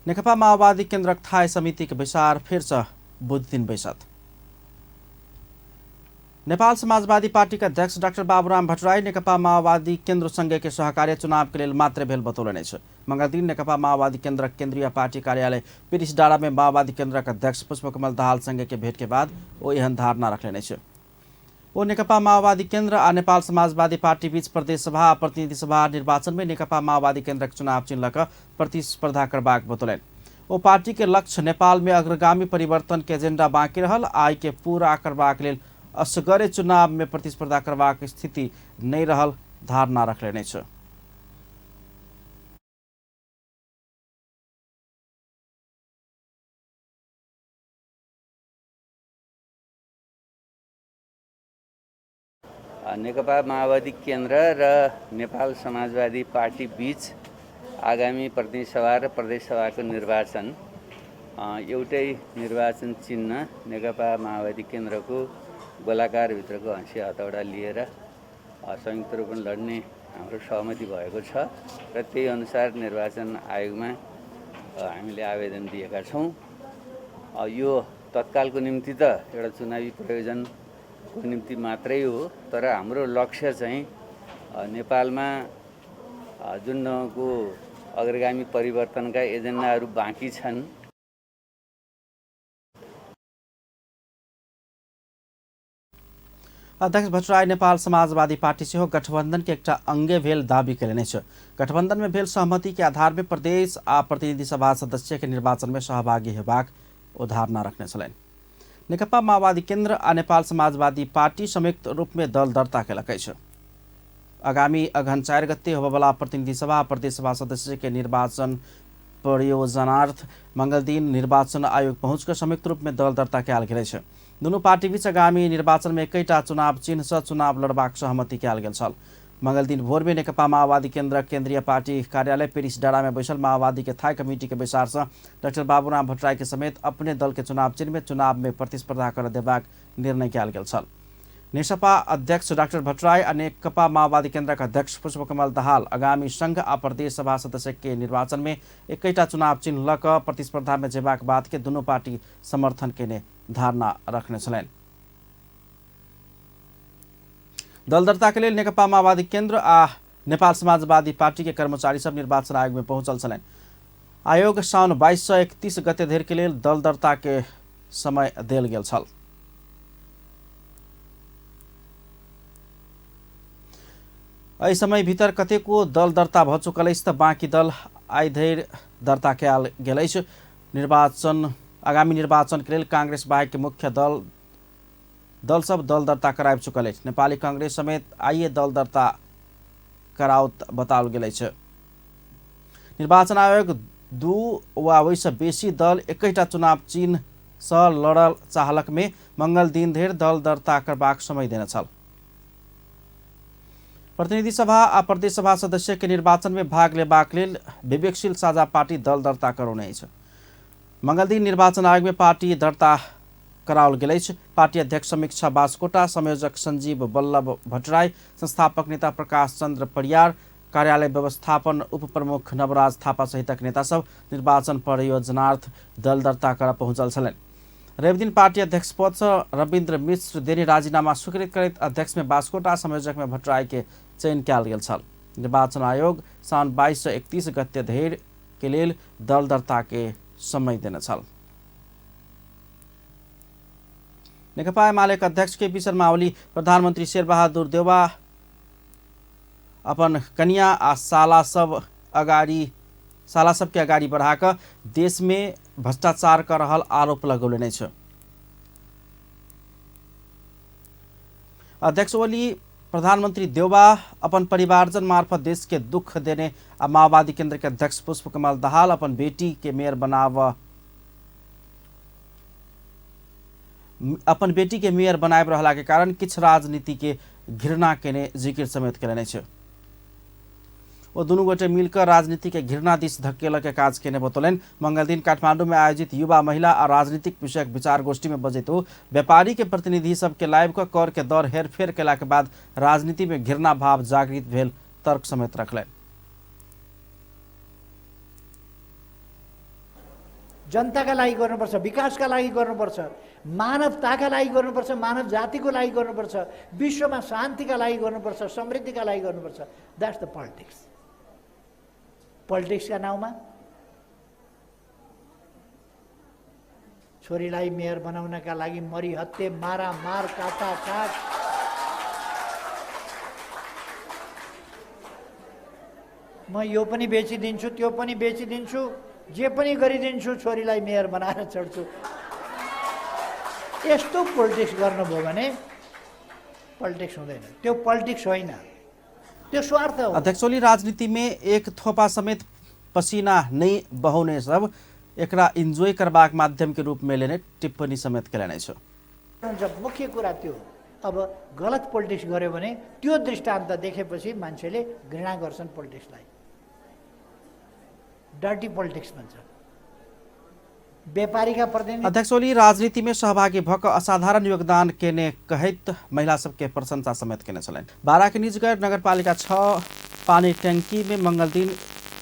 नेकपा माओवादी केन्द्रक थाई समिति के बैसार फिर से बुध दिन बैसत। नेपाल समाजवादी पार्टी का अध्यक्ष डाक्टर बाबूराम भट्टराई नेकपा माओवादी केन्द्र संघ के सहकार्य चुनाव के लिए मात्र भेल बतौलने छ। मंगल दिन नेकपा माओवादी केन्द्र केन्द्रीय पार्टी कार्यालय पिरिस डाँडा में माओवादी केन्द्र का अध्यक्ष पुष्पकमल दाहाल संघ के भेंट के बाद वो यह धारणा रखलेने छ। वो नेकपा माओवादी केन्द्र आ नेपाल समाजवादी पार्टी बीच प्रदेश सभा आ प्रतिनिधि सभा निर्वाचन में नेकपा माओवादी केन्द्र चुनाव चिन्ह का प्रतिस्पर्धा करबाक बतौलन। वो पार्टी के लक्ष्य नेपाल में अग्रगामी परिवर्तन के एजेंडा बाँकी रहल आय के पूरा करबाक लेल असगरे चुनाव में प्रतिस्पर्धा करबाक स्थिति नहीं रहल धारणा रखलेने छ। नेकपा माओवादी केन्द्र र नेपाल समाजवादी पार्टी बीच आगामी प्रतिनिधि सभा र प्रदेश सभाको निर्वाचन एउटै निर्वाचन चिन्ह नेकपा माओवादी केन्द्रको गोलाकार भित्रको हँसिया हतौडा लिएर संयुक्त रूपमा लड्ने हाम्रो सहमति भएको छ र त्यही अनुसार निर्वाचन आयोगमा हामीले आवेदन दिएका छौं। यो तत्कालको निम्ति त एउटा चुनावी प्रयोजनको निम्ति मात्रै हो, तर हाम्रो लक्ष्य चाहिँ नेपालमा जुनको अग्रगामी परिवर्तनका एजेन्डाहरू बाँकी छन्। अध्यक्ष भट्टराई नेपाल समाजवादी पार्टी से गठबंधन के एक अंगे भेल दावी करेने छ। गठबंधन में भेल सहमति के आधार में प्रदेश आ प्रतिनिधि सभा सदस्य के निर्वाचन में सहभागी हेबाक धारणा रखने छलैन। नेकपा माओवादी केन्द्र आ नेपाल समाजवादी पार्टी संयुक्त रूप में दल दर्ता कयलक छ। आगामी अगहन 4 गते होबयवला प्रतिनिधि सभा प्रदेश सभा सदस्य के निर्वाचन परियोजनार्थ मंगल दिन निर्वाचन आयोग पहुंचकर संयुक्त रूप में दल दर्ता कयल गेल छ। दुनू पार्टी बीच आगामी निर्वाचन में एकैटा चुनाव चिन्ह से चुनाव लड़बाक सहमति कयल गेल छल। मंगल दिन भोर में नेकपा माओवादी केन्द्र केन्द्रीय पार्टी कार्यालय पेरिस डाँडा में बैसल माओवादी के थाई कमेटी के बैसार से डाक्टर बाबूराम भट्टराई के समेत अपने दल के चुनाव चिन्ह में चुनाव में प्रतिस्पर्धा कर देबाक निर्णय कयल गेल छल। नेसपा अध्यक्ष डाक्टर भट्टराई और नेकपा माओवादी केन्द्र का अध्यक्ष पुष्पकमल दाहाल आगामी संघ आ प्रदेश सभा सदस्य के निर्वाचन में एकैटा चुनाव चिन्ह लक प्रतिस्पर्धा में जेबाक बात के दोनों पार्टी समर्थन के धारणा रखने छलैन। दल दर्ता के लिए नेकपा माओवादी केन्द्र आ नेपाल समाजवादी पार्टी के कर्मचारी सब निर्वाचन आयोग में पहुंचल छलैन। आयोग साउन 22 से 31 गते धरि के लिए दल दर्ता के समय देल गेल छल। एहि समय भीतर कतेको दल दर्ता भ चुकल अछि त बाँकी दल आइ धरि दर्ता कयल गेल अछि। आगामी निर्वाचन के लेल कांग्रेस बाहेक मुख्य दल सब दल दर्ता कराबि चुकल अछि। नेपाली कांग्रेस समेत आइए दल दर्ता कराओत बताओल गेल अछि। निर्वाचन आयोग 2 वा ओहिसँ बेसी दल एकैटा चुनाव चिन्ह सँ लड़ल चाहलक में मंगल दिन धरि दल दर्ता करबाक समय देने छल। प्रतिनिधि सभा आ प्रदेश सभा सदस्य के निर्वाचन में भाग लेबाक लेल विवेकशील साझा पार्टी दल दर्ता करौने अछि। मंगल दिन निर्वाचन आयोग में पार्टी दर्ता कराओल गेल अछि। पार्टी अध्यक्ष समीक्षा बास्कोटा, संयोजक संजीव बल्लभ भट्टराई, संस्थापक नेता प्रकाश चंद्र परियार, कार्यालय व्यवस्थापन उप प्रमुख नवराज थापा सहितक नेता सब निर्वाचन परियोजनार्थ दल दर्ता कर पहुंचल छलनि। रवि दिन पार्टी अध्यक्ष पद से रविन्द्र मिश्र देने राजीनामा स्वीकृत करैत अध्यक्ष में बास्कोटा, संयोजक में भट्टराई के चयन कयल गेल छल। निर्वाचन आयोग साउन 22 से 31 गते धरि के लेल दल दर्ता के समय देने छल। नेकपा एमालेका अध्यक्ष केपी शर्मा ओली प्रधानमंत्री शेरबहादुर देउवा अपन कन्या आ साला सबके अगाडि बढ़ाकर देश में भ्रष्टाचार कर रहल आरोप लगौलनि अछि। अध्यक्ष ओली प्रधानमंत्री देउवा अपन परिवारजन मार्फत देश के दुख देने आ माओवादी केंद्र के अध्यक्ष पुष्पकमल दाहाल अपन बेटी के मेयर बनाब रहला के कारण किछु राजनीति के घृणा केने जिकिर समेत केलनि अछि। वो दुनू गोटे मिलकर राजनीति के घृणा दिस धकेल के काज केने बतौलनि। मंगल दिन काठमांडू में आयोजित युवा महिला और राजनीतिक विषयक विचार गोष्ठी में बजैत व्यापारी के प्रतिनिधि सबके लाइव कर के दर हेरफेर केला के बाद राजनीति में घृणा भाव जागृत भेल तर्क समेत रखलनि। जनताका लागि गर्नुपर्छ, विकासका लागि गर्नुपर्छ, मानवताका लागि गर्नुपर्छ, मानव जातिको लागि गर्नुपर्छ, विश्वमा शान्तिका लागि गर्नुपर्छ, समृद्धिका लागि गर्नुपर्छ। That's the politics. पोलिटिक्सका नाउँमा छोरीलाई मेयर बनाउनका लागि मरिहत्ते, मारामार, काटाकाट, म यो पनि बेचिदिन्छु, त्यो पनि बेचिदिन्छु, जे पनि गरिदिन्छु, छोरीलाई मेयर बनाएर चढ्छु। यस्तो पोलिटिक्स गर्नुभयो भने पोलिटिक्स हुँदैन। त्यो पोलिटिक्स होइन, त्यो स्वार्थ हो। अध्यक्ष ओली राजनीति में एक थोपा समेत पसीना नहीं बहाउने सब एकरा इन्जॉय करबाक माध्यम के रूप में लेने टिप्पणी समेत केलनि छ। मुख्य कुरा त्यो अब गलत पोलिटिक्स गर्यो भने त्यो दृष्टान्त देखेपछि मान्छेले घृणा गर्छन् पोलिटिक्सलाई। डर्टी पोलिटिक्स भन्छ। व्यापारीका प्रतिनिधि अध्यक्ष ओली राजनीति में सहभागी भक असाधारण योगदान केने कहैत महिला सबके प्रशंसा समेत केने छलनि। बारा के निजगढ नगरपालिका 6 पानी टंकी में मंगल दिन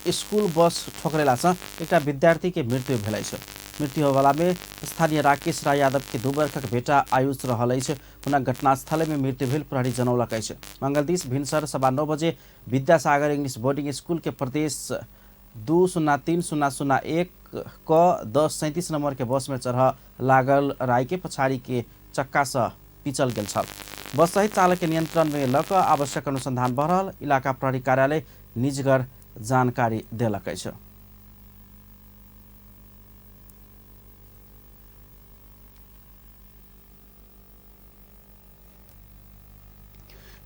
स्कूल बस ठोकरेला से एक विद्यार्थी के मृत्यु भेल अछि। मृत्यु होवाला में स्थानीय राकेश राय यादव के 2 वर्षक बेटा आयुष रहल अछि। हुनक घटनास्थल में मृत्यु भेल प्रहरी जनौलक अछि। मंगल दिन भिनसर 9:15 बजे विद्यासागर इंग्लिश बोर्डिंग स्कूल के प्रदेश 203-001 क 1037 नंबर के बस में चढ़ लागल राय के पछाड़ी के चक्का से पिचल गेल छल। बस सहित चालक के नियंत्रण में लक आवश्यक अनुसंधान भ रहल इलाका प्रहरी कार्यालय निजगढ़ जानकारी देलक अछि।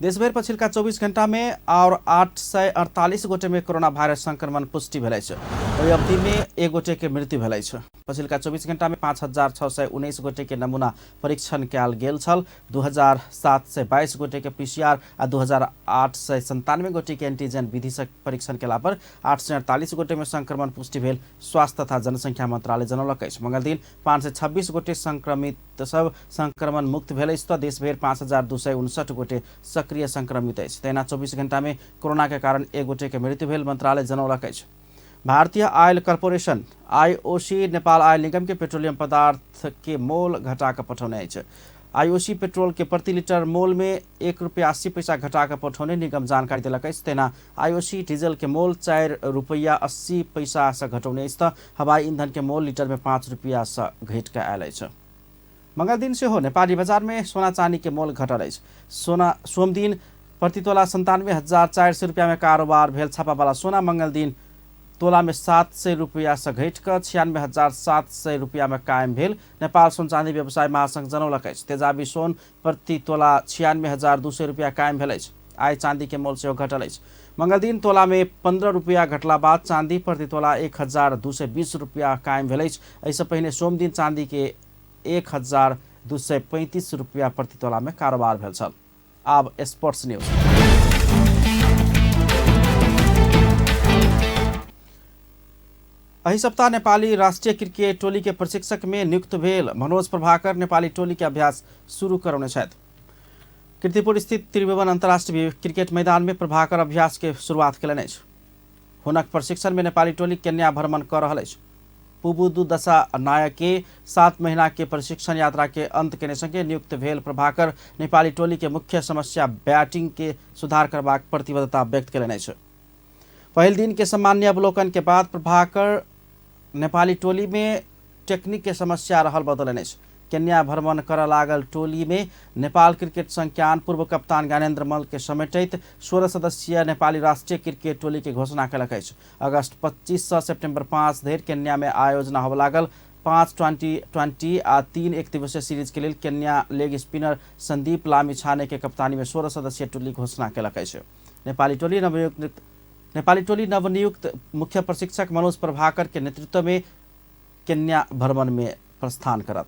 देशभर पछिल्का 24 घंटा में और 848 गोटे में कोरोना वायरस संक्रमण पुष्टि भेल अछि। ओहि अवधि में 1 गोटे के मृत्यु भेल अछि। पछिल्का 24 घंटा में 5619 गोटे के नमूना परीक्षण कयल गेल छल। 2722 गोटे के पीसीआर आ 2897 गोटे के एंटीजन विधि से परीक्षण केला पर 848 गोटे में संक्रमण पुष्टि भेल स्वास्थ्य तथा जनसंख्या मंत्रालय जनौलक अछि। मंगल दिन 526 गोटे संक्रमित सब संक्रमण मुक्त भेल अछि। देशभर 5259 गोटे सक्रिय संक्रमित अछि। तहिना 24 घंटा में कोरोना के कारण 1 गोटे के मृत्यु भेल मंत्रालय जनौलक अछि। भारतीय oil corporation IOC Nepal oil निगम के पेट्रोलियम पदार्थ के मोल घटा कर पठौने अछि। आईओसी पेट्रोल के प्रति लीटर मोल में ₹1.80 घटा कर पठौने निगम जानकारी देलक अछि। तेना आईओसी डीजल के मोल ₹4.80 से घटौने अछि त हवाई ईंधन के मोल लीटर में ₹5 से घट के आयल अछि। मंगल दिन से हो नेपाली बाजार में सोना चांदी के मोल घटल अछि। सोम दिन प्रति तोला 97,400 रुपया में कारोबार भेल। छापावाला सोना मंगल दिन तोला में 700 रुपया से घट कर 96,700 रुपया में कायम भेल। नेपाल सोन चांदी व्यवसाय महासंघ जनौलक अछि तेजाबी सोन प्रति तोला 96,200 रुपया कायम भेल अछि। आइ चांदी के मोल सेहो घटल अछि। मंगल दिन तोला में 15 रुपया घटला बाद चांदी प्रति तोला 1,220 रुपया कायम भेल अछि। एहिसँ पहिने सोम दिन चांदी के 1,235 रुपया प्रति तोला में कारोबार भेल छल। आब स्पोर्ट्स न्यूज। एहि सप्ताह नेपाली राष्ट्रिय क्रिकेट टोली के प्रशिक्षक में नियुक्त भेल मनोज प्रभाकर नेपाली टोली के अभ्यास शुरू करौने छथि। कीर्तिपुर स्थित त्रिभुवन अंतर्राष्ट्रीय क्रिकेट मैदान में प्रभाकर अभ्यास के शुरुआत कयलनि अछि। हुनक प्रशिक्षण में नेपाली टोली केन्या भ्रमण कर रहल अछि। पुबुदु दशा नायक के 7 महीना के प्रशिक्षण यात्रा के अंत केने संगे नियुक्त भेल प्रभाकर नेपाली टोली के मुख्य समस्या बैटिंग के सुधार करबाक प्रतिबद्धता व्यक्त कयलनि अछि। पहल दिन के सामान्य अवलोकन के बाद प्रभाकर नेपाली टोली में टेक्निक के समस्या रहल बतौलनि अछि। केन्या भ्रमण कर लागल टोली में नेपाल क्रिकेट संज्ञान पूर्व कप्तान ज्ञानेन्द्र मल्ल के समेटैत 16 सदस्यीय नेपाली राष्ट्रीय क्रिकेट टोली के घोषणा कयलक अछि। अगस्त 25 से सेप्टेम्बर 5 धरि केन्या में आयोजना होबय लागल 5 2020 आ 3 एक दिवसीय सीरीज के लिए Kenya leg spinner Sandeep Lamichhane के कप्तानी में 16 सदस्यीय टोली घोषणा कयलक अछि। नेपाली टोली नवनियुक्त मुख्य प्रशिक्षक मनोज प्रभाकर के नेतृत्व में केन्या भ्रमण में प्रस्थान करत।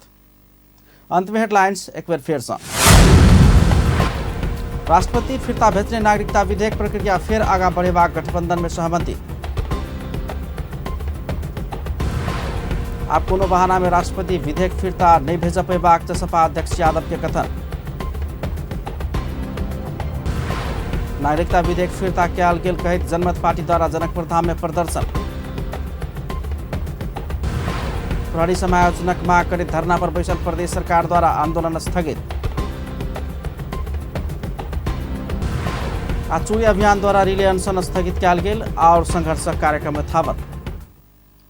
अंत में हेडलाइंस एक बार फिर से। राष्ट्रपति फिर्ता भेजने नागरिकता विधेयक प्रक्रिया फिर आगा बढ़ेबाक गठबंधन में सहमति। आप कोनो बहाना में राष्ट्रपति विधेयक फिर्ता नहीं भेज पेबाक सपा अध्यक्ष यादव के कथन। नागरिकता विधेयक फिर्ता कयल गेल कहैत जनमत पार्टी द्वारा जनकपुर धाम में प्रदर्शन। प्रहरी समायोजनक मांग करैत धरना पर बैसल प्रदेश सरकार द्वारा आंदोलन स्थगित। आ चूड़ी अभियान द्वारा रिले अनशन स्थगित कयल गेल और संघर्षक कार्यक्रम यथावत।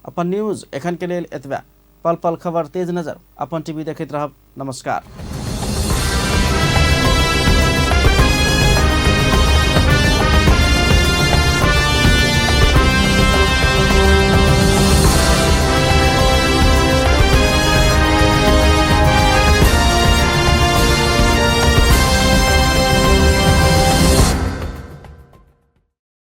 अपन न्यूज एखन के लेल एतबे। पल पल खबर तेज नजर अपन टीवी देखैत रहब। नमस्कार।